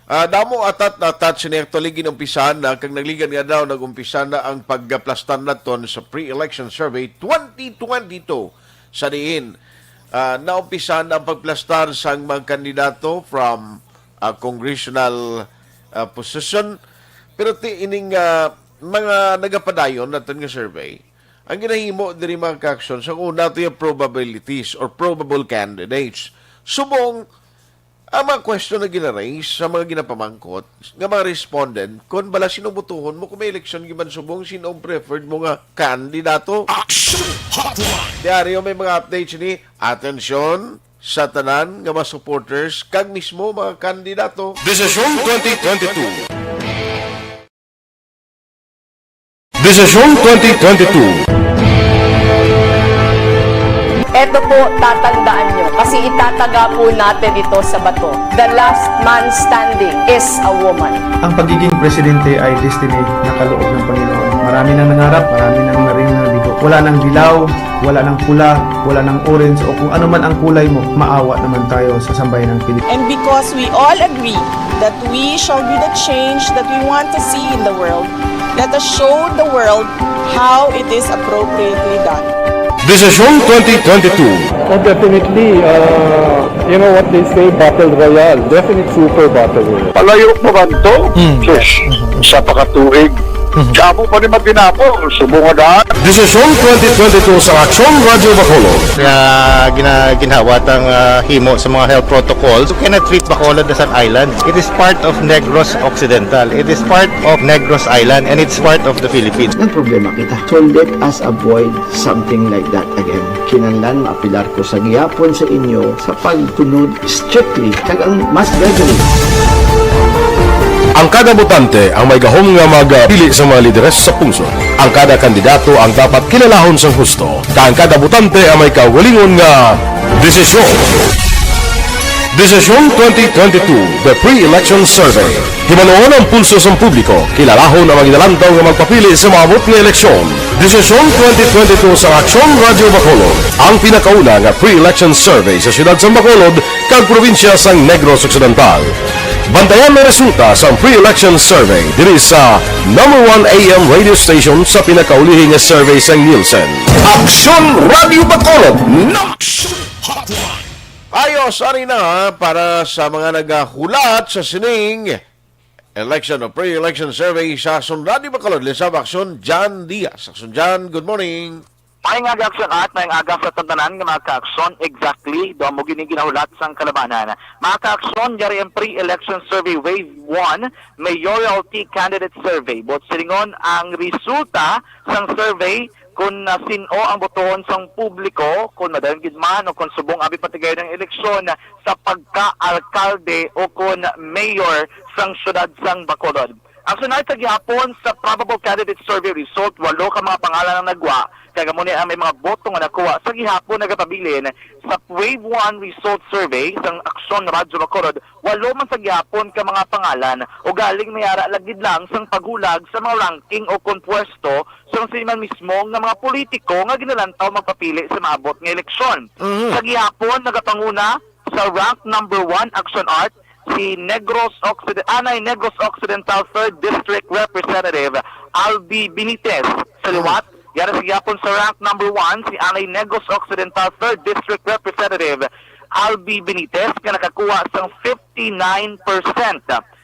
Ah, damo atat na atat sini actually ginumpisahan na, kag nagligan nga daw nag-umpisa na ang pagplastar naton sa pre-election survey twenty twenty-two, sa diin, ah, naumpisahan na ang pagplastar sang mga kandidato from, ah, congressional, ah, position. Pero ti ining, ah, mga nagapadayon naton nga survey, ang ginahimo diri, mga kaaksyon, sa una, to yung probabilities or probable candidates. Subong, ang mga question na ginaraise sa mga ginapamangkot nga mga respondent, kung bala sino botohon mo kung may eleksyon, giban subong sino ang preferred mo nga kandidato. Action Hotline. Diaryo may mga updates ni, atensyon sa tanan nga mga supporters kag mismo mga kandidato. Desisyon twenty twenty-two. Desisyon twenty twenty-two. Eto po, tatandaan nyo, kasi itataga po natin ito sa bato. The last man standing is a woman. Ang pagiging presidente ay destiny na kaloob ng Panginoon. Marami nang nangarap, marami nang naring nabigo. Wala nang dilaw, wala nang pula, wala nang orange, o kung ano man ang kulay mo, maawa naman tayo sa sambayan ng Pilipinas. And because we all agree that we shall be the change that we want to see in the world, let us show the world how it is appropriately done. Desisyon twenty twenty-two. Oh, definitely, uh, you know what they say, battle royale. Definite super battle royale. Palayo mo kanto? Hmm. Sus, sa pakatuig. Kamo pa ni matinapo, subong nga daan. Desisyon twenty twenty-two sa Aksyon Radyo Bacolod. Nga gina-, ginhawa tang, ah, himo sa mga health protocols. You cannot treat Bacolod as an island. It is part of Negros Occidental. It is part of Negros Island, and it's part of the Philippines. Nagproblema kita. So let us avoid something like that again. Kinahanglan maapelar ko sa gihapon sa inyo sa pagtunod strictly kag ang mas reverent. Ang kada botante ang may gahom nga magpili sa mga lideres sa pungsod. Ang kada kandidato ang dapat kilalahon sang husto, kag ang kada botante ang may kaugalingon nga desisyon. Desisyon twenty twenty-two, The Pre-Election Survey. Hibaluon ang pulso sang publiko, kilalahon ang mga ginalantaw nga magpapili sa maabot nga eleksyon. Desisyon twenty twenty-two sa Aksyon Radyo Bacolod, ang pinakauna nga pre-election survey sa siyudad sang Bacolod kag probinsya sang Negros Occidental. Bantayan ang resulta sang pre-election survey diri sa number one A M radio station sa pinakaulihi nga survey sang Nielsen. Aksyon Radyo Bacolod, Aksyon Hotline. Ayos, ari na para sa mga nagahulat sa sining election o pre-election survey sa Aksyon Radyo Bacolod, lisab Aksyon Jan Diaz. Aksyon Jan, good morning. Maayong aga, Aksyon Art, maayong aga sa tanan nga mga ka-Aksyon. Exactly, do mo gini ginahulat sang kalabanan. Mga ka-Aksyon, yari ang pre-election survey wave one, mayoralty candidate survey. Buot silingon ang resulta sang survey kung, ah, sin-o ang botohon sang publiko, kung madayon gid man o kung subong abi patigayon ang eleksyon sa pagka-alkalde o kung mayor sang siyudad sang Bacolod. Ang sunod sa gihapon sa probable candidate survey result, walo ka mga pangalan ang nagwa, kag amo ni ang may mga boto nga nakuha sa gihapon nagapabilin sa wave one result survey sang Aksyon Radyo Bacolod. Walo man sa gihapon ka mga pangalan, ugaling may ara lang gid lang sang paghulag sa mga ranking o kon pwesto sang sini man mismo nga mga politiko nga ginalantaw magpapili sa maabot nga eleksyon. Mhm. Sa gihapon, nagapanguna sa rank number one, Action Art, si Negros Occiden-, anay Negros Occidental third District Representative Albi Benitez. Sa liwat, yara sa gihapon sa rank number one, si anay Negros Occidental third District Representative Albi Benitez, nga nakakuha sang fifty-nine percent.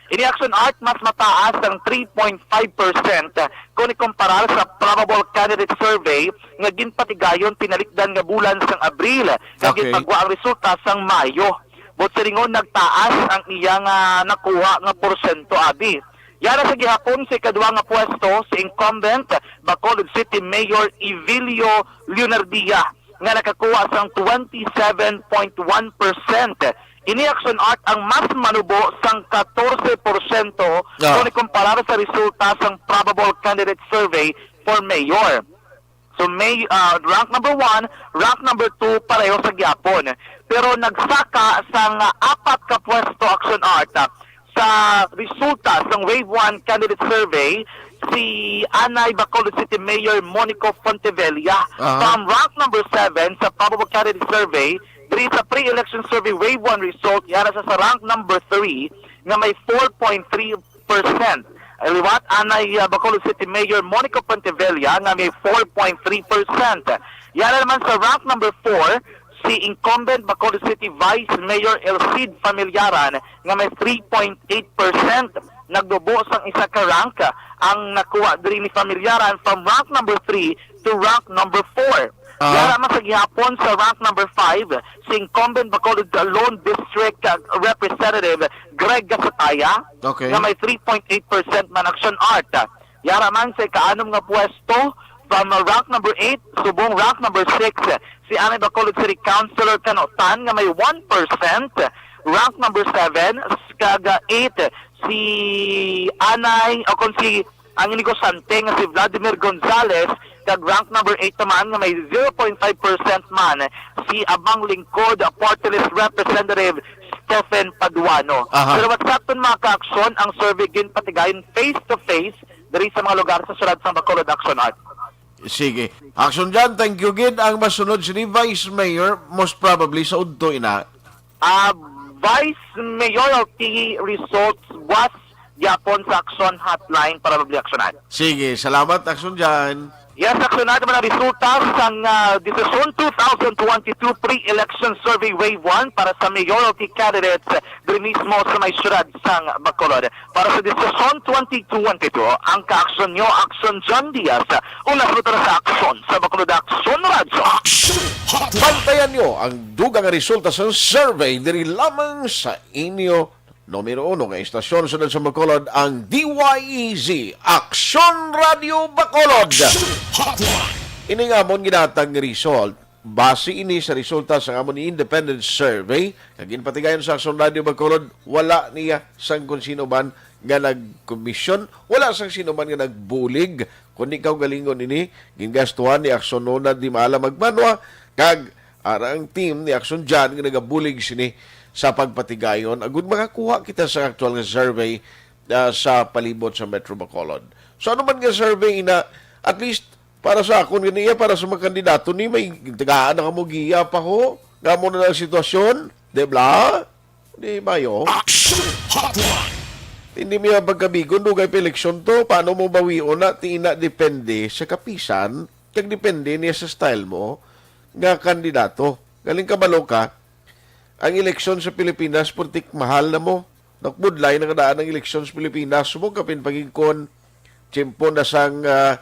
Ini, Action Art, mas mataas ang three point five percent kung ikumparar sa Probable Candidate Survey nga ginpatigayon pinalikdan nga bulan sang Abril, nga Okay. ginpagwa ang resulta sang Mayo. Buot silingon, nagtaas ang iya nga nakuha nga porsyento, abi. Yara sa gihapon sa ikaduha nga pwesto si incumbent Bacolod City Mayor Evilio Leonardia nga nakakuha sang twenty-seven point one percent. Ini, Action Art, ang mas manubo sang katorse porsyento Ah. kung ikumparar sa resulta sang Probable Candidate Survey for Mayor. So, may, ah, rank number one, rank number two, pareho sa gyapon. Pero nagsaka sang apat ka pwesto, Action Art, ah, sa resulta sang Wave one Candidate Survey, si anay Bacolod City Mayor Monico Fontevella. Aha. From rank number seven sa Probable Candidate Survey, diri sa pre-election survey Wave one result, yara sa, sa rank number three nga may four point three percent. Liwat anay, ah, Bacolod City Mayor Monico Fontevella nga may four point three percent. Yara naman sa rank number four, si incumbent Bacolod City Vice Mayor Elcid Familiaran nga may three point eight percent. Nagdubo sang isa ka rank ang nakuha diri ni Familiaran, from rank number three to rank number four. Ah. Yara man sa gihapon sa rank number five, si incumbent Bacolod Lone District, uh, Representative Greg Gasataya, Okay. nga may three point eight percent man, Action Art. Yara man sa ikaanom nga pwesto, from, uh, rank number eight, subong rank number six, si anay Bacolod City Councilor Kano Tan nga may one percent, rank number seven, kag, uh, eight, si anay, o kung si ang negosante nga si Vladimir Gonzales, kag rank number eight naman nga may zero point five percent man, si Abang Lingkod Party List Representative Stephen Paduano. Aha. Pero what's up, mga ka-aksyon, ang survey ginpatigayon face-to-face diri sa mga lugar sa siyudad sang Bacolod, Action Art. Sige. Action John, thank you gid. Ang masunod sini Vice Mayor, most probably sa udto ina. Ah, Vice Mayoralty results was gyapon sa Action Hotline para mabli-aksyonan. Sige, salamat, Action John. Yes, Action Hotline, mga resulta sang, ah, desisyon two thousand twenty-two pre-election survey wave one para sa mayoralty candidates diri mismo sa may siyudad sang Bacolod. Para sa desisyon twenty twenty-two, ang kaaksyon nyo, Action John Diaz, ulas mo tara sa aksyon sa Bacolod Action Radyo. Action Hotline. Bantayan nyo ang dugang nga resulta sa survey diri lamang sa inyo numero uno nga istasyon sa Dansang Bacolod, ang D Y E Z, Aksyon Radio Bacolod. Action Hotline. Ini nga amon ginatag nga result, base ini sa resulta sa amon independent survey, kag ginpatigayon sa Aksyon Radio Bacolod, wala niya sang kon sino man nga nagkomisyon, wala sang sino man nga nagbulig, kundi kaugalingon ini, gingastuhan ni Aksyon Nona Di Maala Magmanwa, kag ara ang team ni Aksyon John nga nagabulig sini sa pagpatigayon, agud makakuha kita sa aktual nga survey, ah, sa palibot sa Metro Bacolod. So, ano man nga survey ina, at least, para sa akon, ganiya, para sa mga kandidato ni, may tagaan na kamo giya pa ho. Nga mo na ang sitwasyon, di ba? Di ba, yo? Action Hotline. Hindi mo yung pagkabigon, dugay pa eleksyon to. Paano mo bawion na? Ti ina depende sa kapisan, kag depende niya sa style mo nga kandidato. Galing kabalo ka, ang eleksyon sa Pilipinas, purtik mahal na mo. Nakbudlay na kadaan ang eleksyon sa Pilipinas. Subong kapin pagigkon, tiyempo na sang, ah,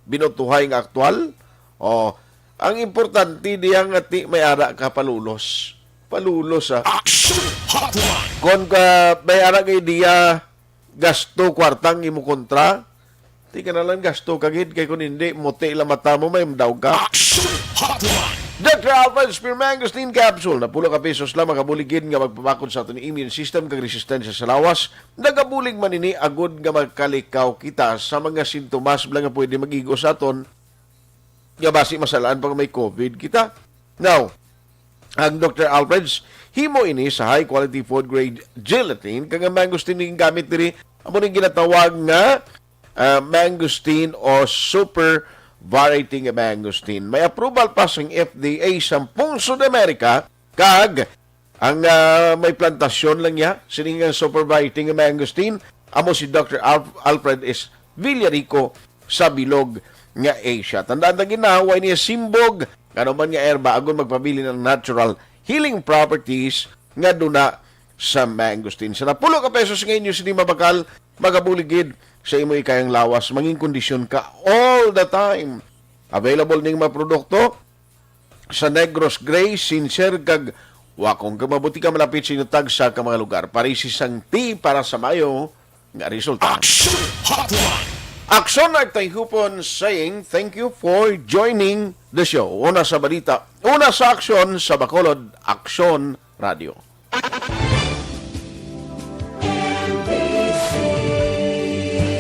binutuhay nga aktual. Oh, ang importante diya nga ti may ara ka palulos. Palulos, ah. Action Hotline. Kon ka may ara kay diya gasto kwartang imo kontra, di ka na lang gasto kagid kay kung hindi, muti lang mata mo, may daog ka. Action Hotline. Doctor Alfred Spear Mangosteen Capsule, na pulo ka pesos lang, makabulig gid nga magpabakod sa aton immune system kag resistensya sa lawas. Nagabulig man ini agud nga makalikaw kita sa mga sintomas bala nga pwede mag-igo sa aton nga basi masalaan pa nga may covid kita. Now, ang Doctor Alfred's himo ini sa high quality food grade gelatin, kag ang mangosteen nga gamit diri amo ning ginatawag nga, ah, mangosteen o super variety nga mangosteen. May approval pa sang F D A sa Pungso de America, kag ang, ah, may plantasyon lang niya sining nga super variety nga mangosteen amo si Doctor Alf-, Alfred S. Villarico sa bilog nga Asia. Tandaan ta ginawa niya simbog, ngano man nga herba, agon magpabilin ang natural healing properties nga duna sa mangosteen. Sa napulo ka pesos nga inyo sini mabakal, magabulig gid sa imo ikayang lawas. Mangin kondisyon ka all the time. Available ning mga produkto sa Negros, Gray, Sincere, kag Wacong. Kag mabuti ka malapit sa inyo tagsa ka mga lugar. Parisi sang tea para sa mayo nga resulta. Action Hotline. Aksyon Nagtayhupon saying thank you for joining the show. Una sa balita, una sa aksyon sa Bacolod, Aksyon Radio.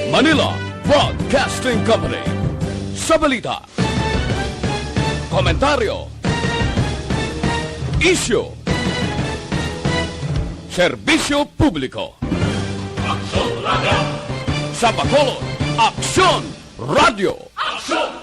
Manila Broadcasting Company. Sa balita, komentaryo, isyu, serbisyo publiko. Aksyon Radio. Sa Bacolod, Aksyon Radio. Aksyon